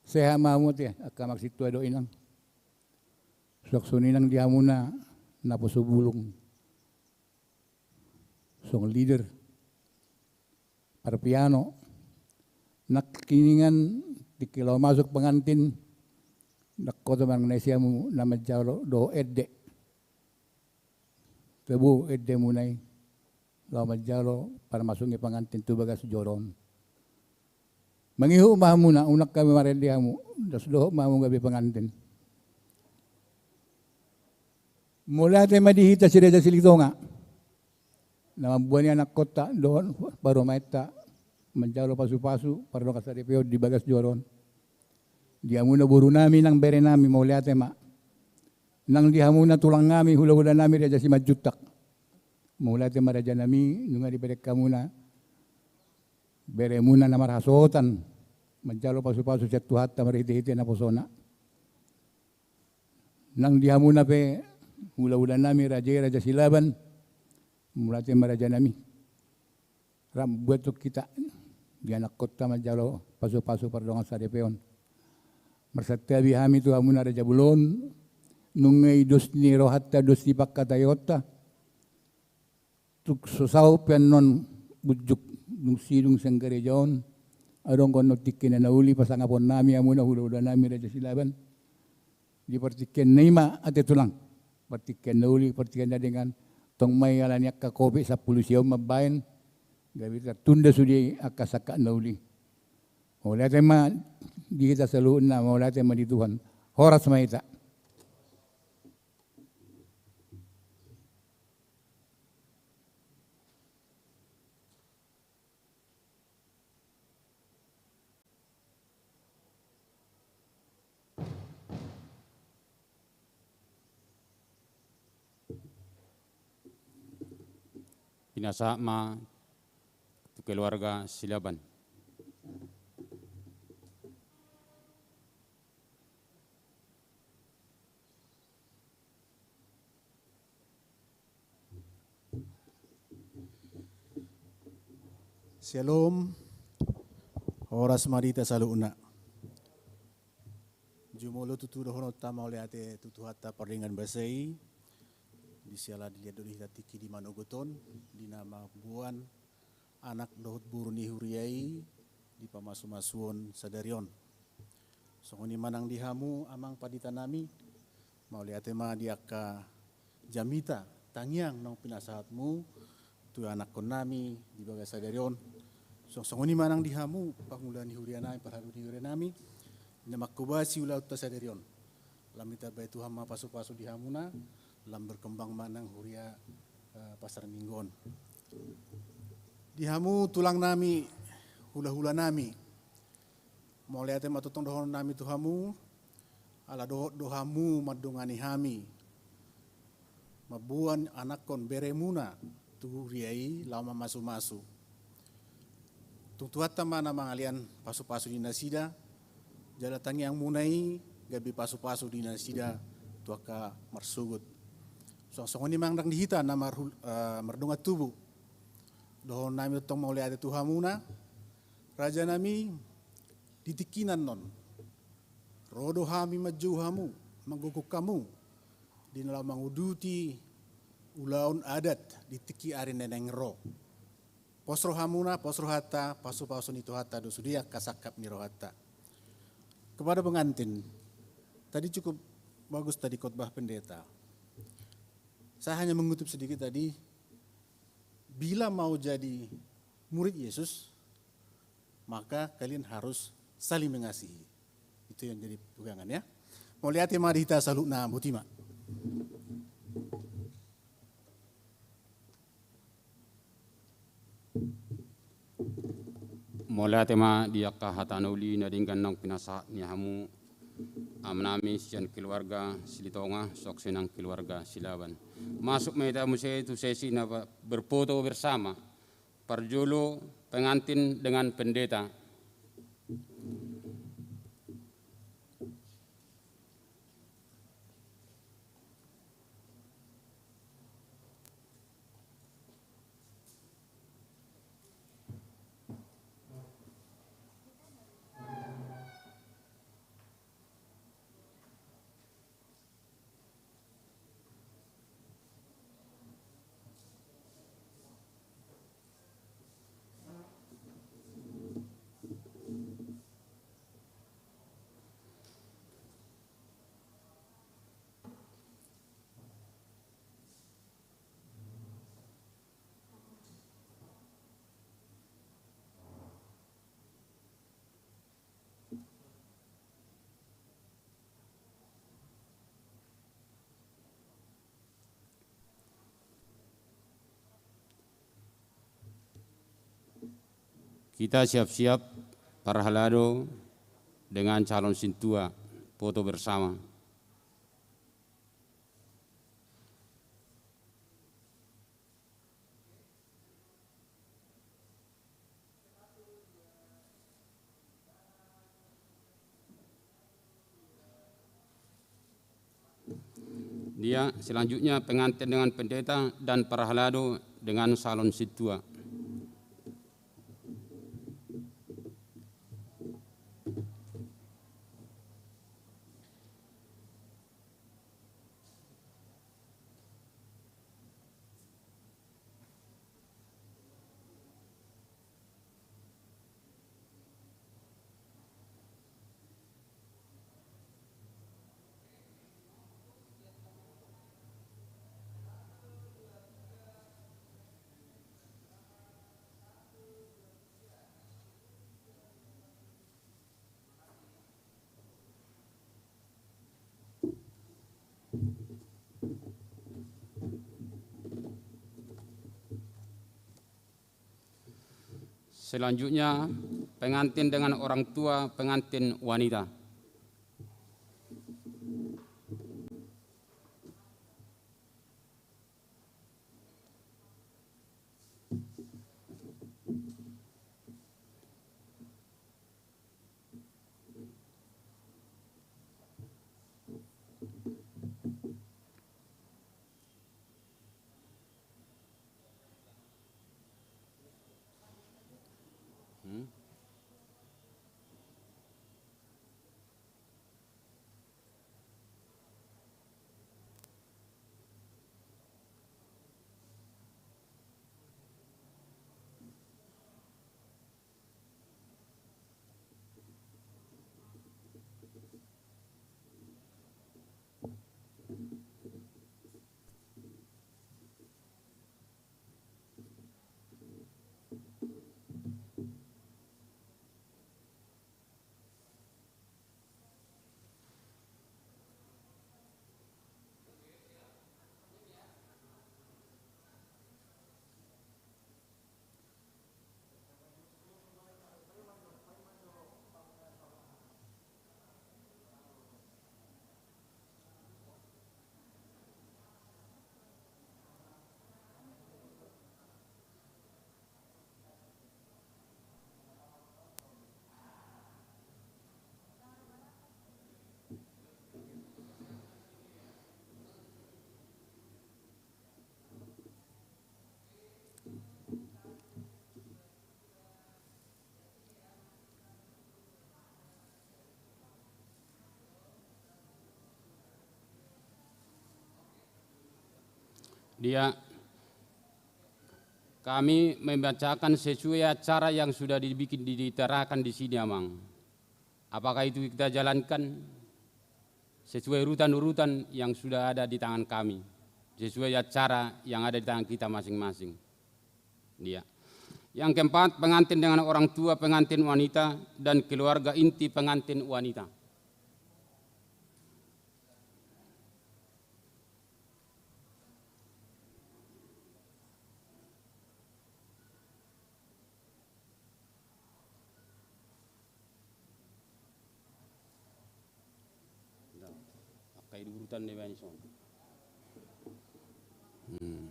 Sehat ma hamu ate, angka amang sintua dohot inang. Suang songon i nang di hamuna naposo bulung, songon leader parpiano. Nangkiningan tingki laho masuk pengantin, ndang holan manang na ise hamu na manjalo dohot ende. Tabo endemuna i laho manjalo parmasuk ni pengantin tu bagas joro on. Mangihut ma hamuna, unang hami marende hamu, dos dohot ma hamu gabe pengantin. Mauliate ma di hita si Raja Silitonga na mamboan i anakkonta dohot parumaenta manjalo pasupasu pardongansaripeon di bagas joro on. Di hamuna borunami nang berenami, mauliate ma. Nang di hamuna tulangnami, hulahulanami Raja Simanjuntak, mauliate ma rajanami, nunga dibereng hamuna beremuna na marhasohotan manjalo pasupasu sian Tuhanta marhitehite naposona. Nang di hamuna pe hulahulanami raja i Raja Silaban, mauliate ma rajanami. Rap mamboan hita di anakkonta manjalo pasupasu pardongansaripeon. Marsantabi hami tu hamuna raja bolon, nunga i dos ni rohanta, dos ni pangkataionta. Tung so saut pe annon unjuk dung sidung sian gareja on, adong do annon tingki na nauli pasangaponnami hamuna hulahulanami Raja Silaban. Di partingkian na i ma ate tulang, partingkian na uli, partingkian na denggan, tong ma i alani angka covid sampulu sia on mambaen, gabe tartunda sude angka sangkap na uli. Mauliate ma di hita saluhutna, mauliate ma di Tuhan. Horas ma hita. Pinasahat ma tu keluarga Silaban. Syalom. Horas ma di hita saluhutna. Jumolo tutu dohononta mauliate tu Tuhanta pardenggan basa i, di siala dilehon do di hita tingki di manogot on, di na mamboan anak dohot boru ni huria i di pamasumasuon sadari on. Songon i ma nang di hamu amang panditanami, mauliate ma di angka jamita tangiang naung pinasahatmu tu anakkonnami di bagas sadari on. Songon i ma nang di hamu pangula ni hurianami, parhalado ni hurianami, na manghobasi ulaonta sadari on. Lam ditambai Tuhan ma pasupasu di hamuna, lam berkembang ma nang huria, eh, Pasar Minggu on. Di hamu tulangnami, hulahulanami, mauliate ma tongtong dohononnami tu hamu, ala dohot do hamu mandongani hami mamboan anakkon beremuna tu huria i laho mamasumasu. Tung Tuhanta ma na mangalean pasupasu ni nasida, jala tangiangmuna i gabe pasupasu di nasida tu angka marsogot. Songon i ma nang di hita na marhul-, eh, mardongan tubu. Dohononnami tongtong mauliate tu hamuna, rajanami, di tingki na annon. Ro do hami manjou hamu, manggokhon hamu, di na laho manguduti ulaon adat di tingki ari na naeng ro. Pos rohamuna, pos rohanta, pasupasu ni Tuhanta do sude angka sangkap ni rohanta. Kepada pengantin, tadi cukup bagus tadi khotbah pendeta. Saya hanya mengutip sedikit tadi, bila mau jadi murid Yesus, maka kalian harus saling mengasihi. Itu yang jadi pegangan, ya. Mauliate ma di hita saluhutna, boti ma. Mauliate ma di angka hata na uli na denggan naung pinasahat ni hamu amanami sian keluarga Silitonga, suang songon i nang keluarga Silaban. Masuk ma hita muse tu sesi na ba-, berfoto bersama. Parjolo pengantin dengan pendeta. Kita siap-siap parhalado dengan calon sintua, foto bersama. Dia selanjutnya pengantin dengan pendeta dan parhalado dengan calon sintua. Selanjutnya, pengantin dengan orang tua pengantin wanita. Hmm? Dia, kami membacakan sesuai acara yang sudah dibikin, ditarakan di sini, Amang. Apakah itu kita jalankan sesuai urutan-urutan yang sudah ada di tangan kami, sesuai acara yang ada di tangan kita masing-masing? Iya. Yang keempat, pengantin dengan orang tua pengantin wanita dan keluarga inti pengantin wanita. Angka i do urutan na baen i son. Hmm.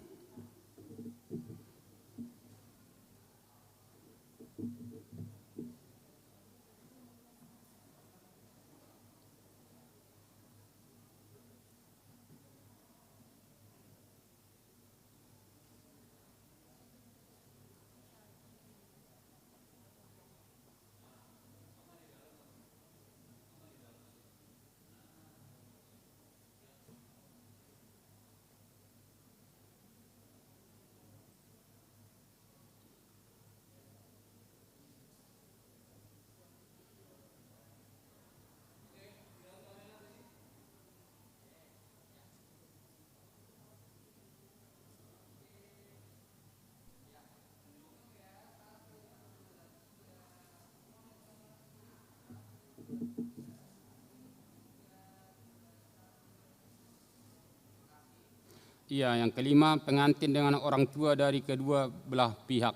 Iya, yang kelima, pengantin dengan orang tua dari kedua belah pihak.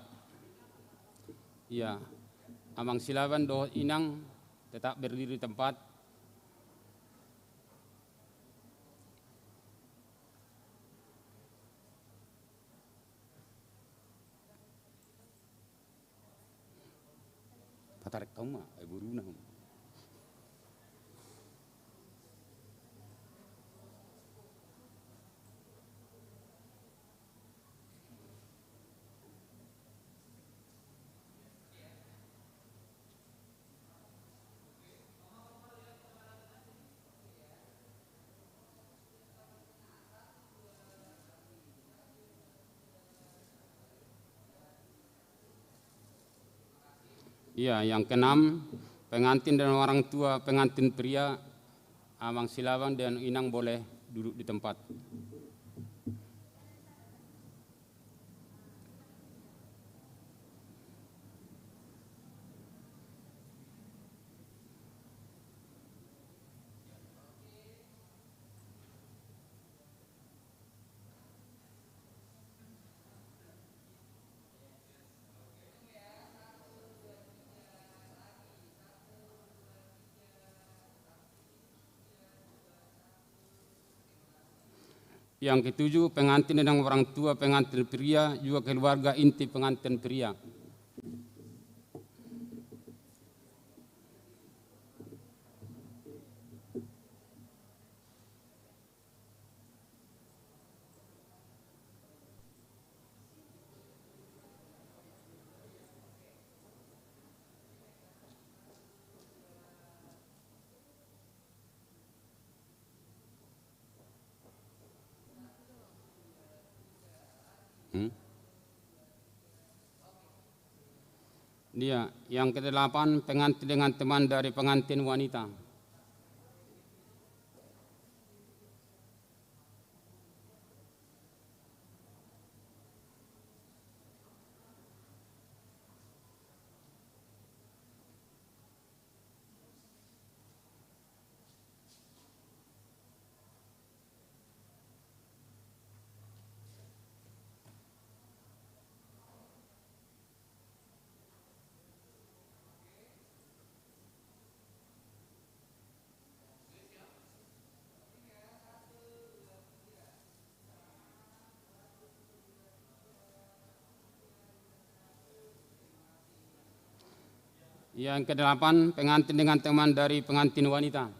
Iya, Amang Silaban dohot Inang tetap berdiri di tempat. Patarik hamu ma, ai boruna hamu. Iya, yang keenam, pengantin dan orang tua pengantin pria, Amang Silaban dan Inang boleh duduk di tempat. Yang ketujuh, pengantin dan orang tua pengantin pria, juga keluarga inti pengantin pria. Hmm? Iya, yang kedelapan, pengantin dengan teman dari pengantin wanita. Yang kedelapan, pengantin dengan teman dari pengantin wanita.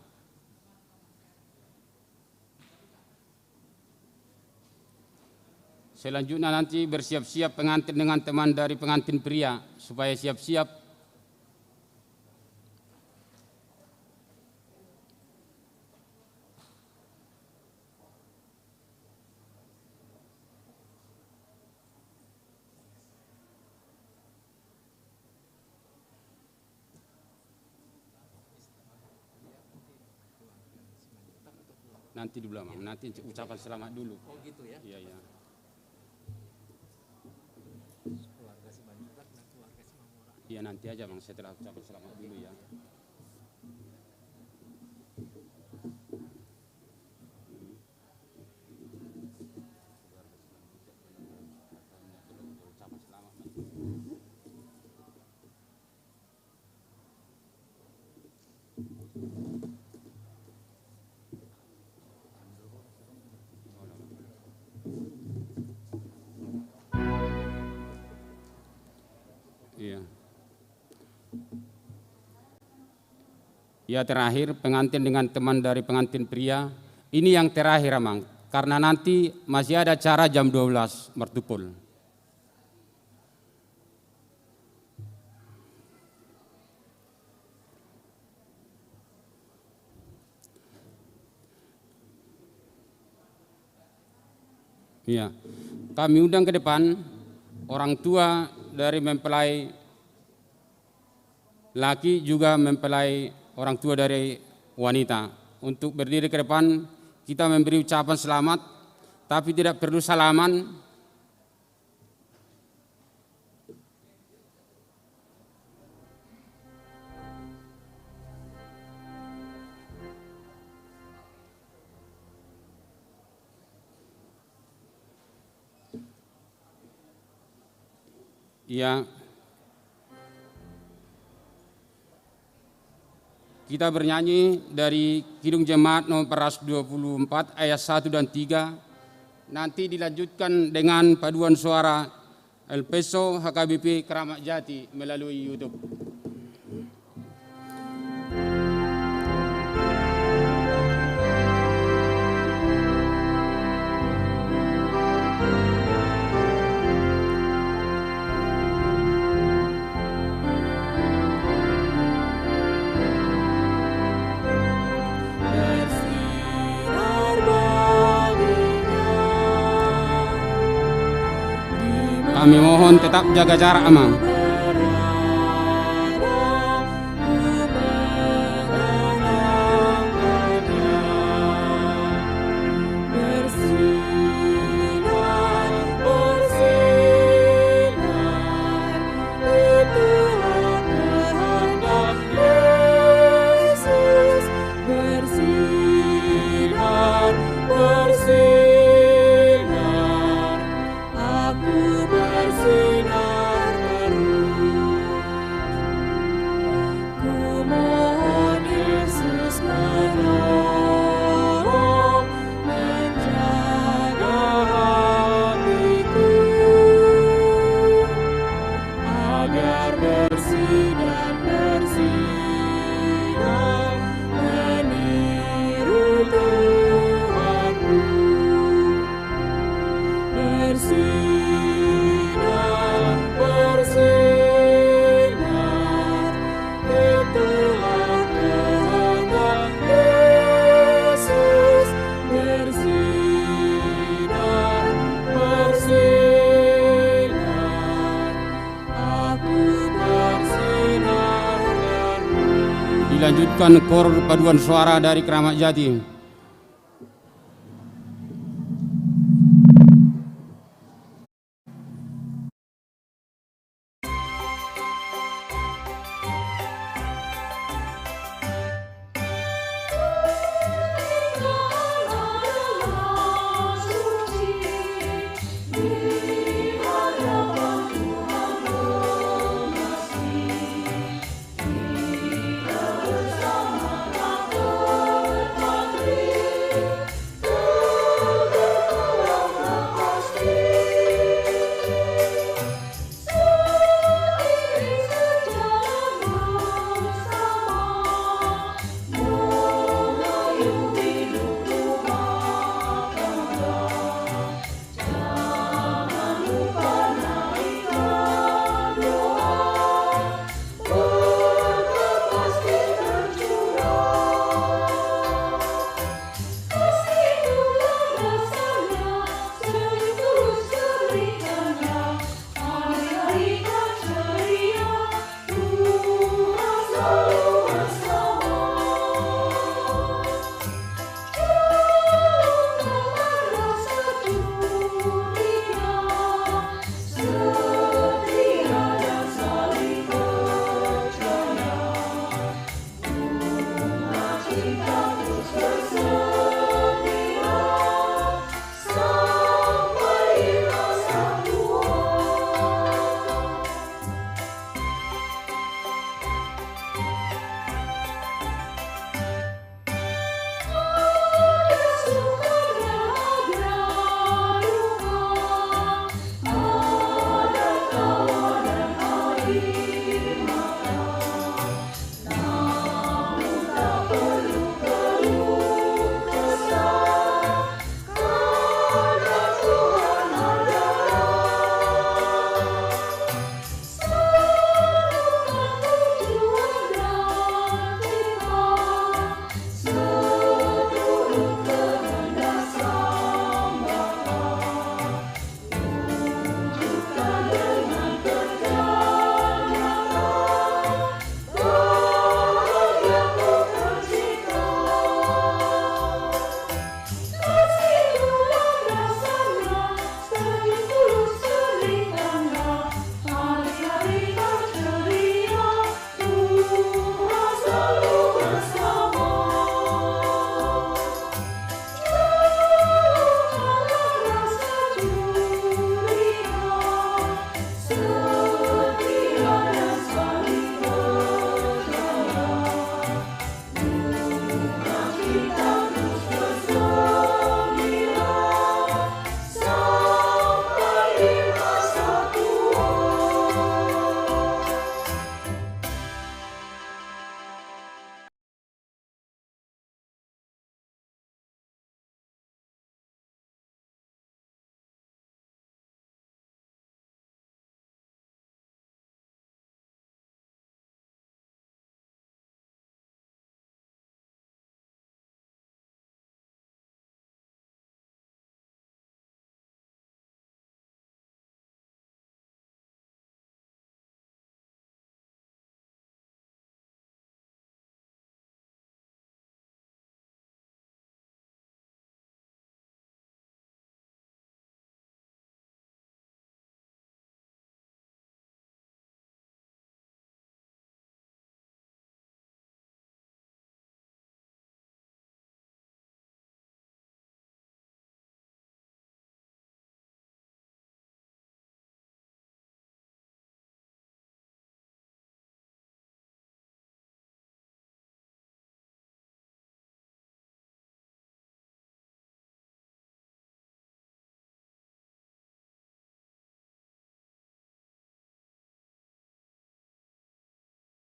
Selanjutnya nanti bersiap-siap pengantin dengan teman dari pengantin pria, supaya siap-siap. Nanti dulu, Amang. Nanti ucapan selamat dulu. Oh, gitu ya? Iya, iya. Keluarga Simanjuntak dan keluarga Simamora. Iya, nanti aja, Bang, setelah ucapan selamat dulu ya. Iya. Ya, terakhir, pengantin dengan teman dari pengantin pria. Ini yang terakhir, Amang. Karena nanti masih ada acara jam dua belas, martumpol. Iya. Kami undang ke depan orang tua dari mempelai laki, juga mempelai orang tua dari wanita. Untuk berdiri ke depan, kita memberi ucapan selamat, tapi tidak perlu salaman. Iya. Kita bernyanyi dari Kidung Jemaat nomor empat ratus dua puluh empat ayat satu dan tiga. Nanti dilanjutkan dengan paduan suara El Peso H K B P Keramat Jati melalui YouTube. Kami mohon tetap jaga jarak, Amang. Bersinar, bersinar, aku bersinar terus. Ku mohon Yesus menolong, menjaga hatiku, agar bersih dan bersinar meniru Tuhanku. Bersinar, bersinar, itulah kehendak Yesus. Bersinar, bersinar, aku bersinar terus. Dilanjutkan kor paduan suara dari Keramat Jati.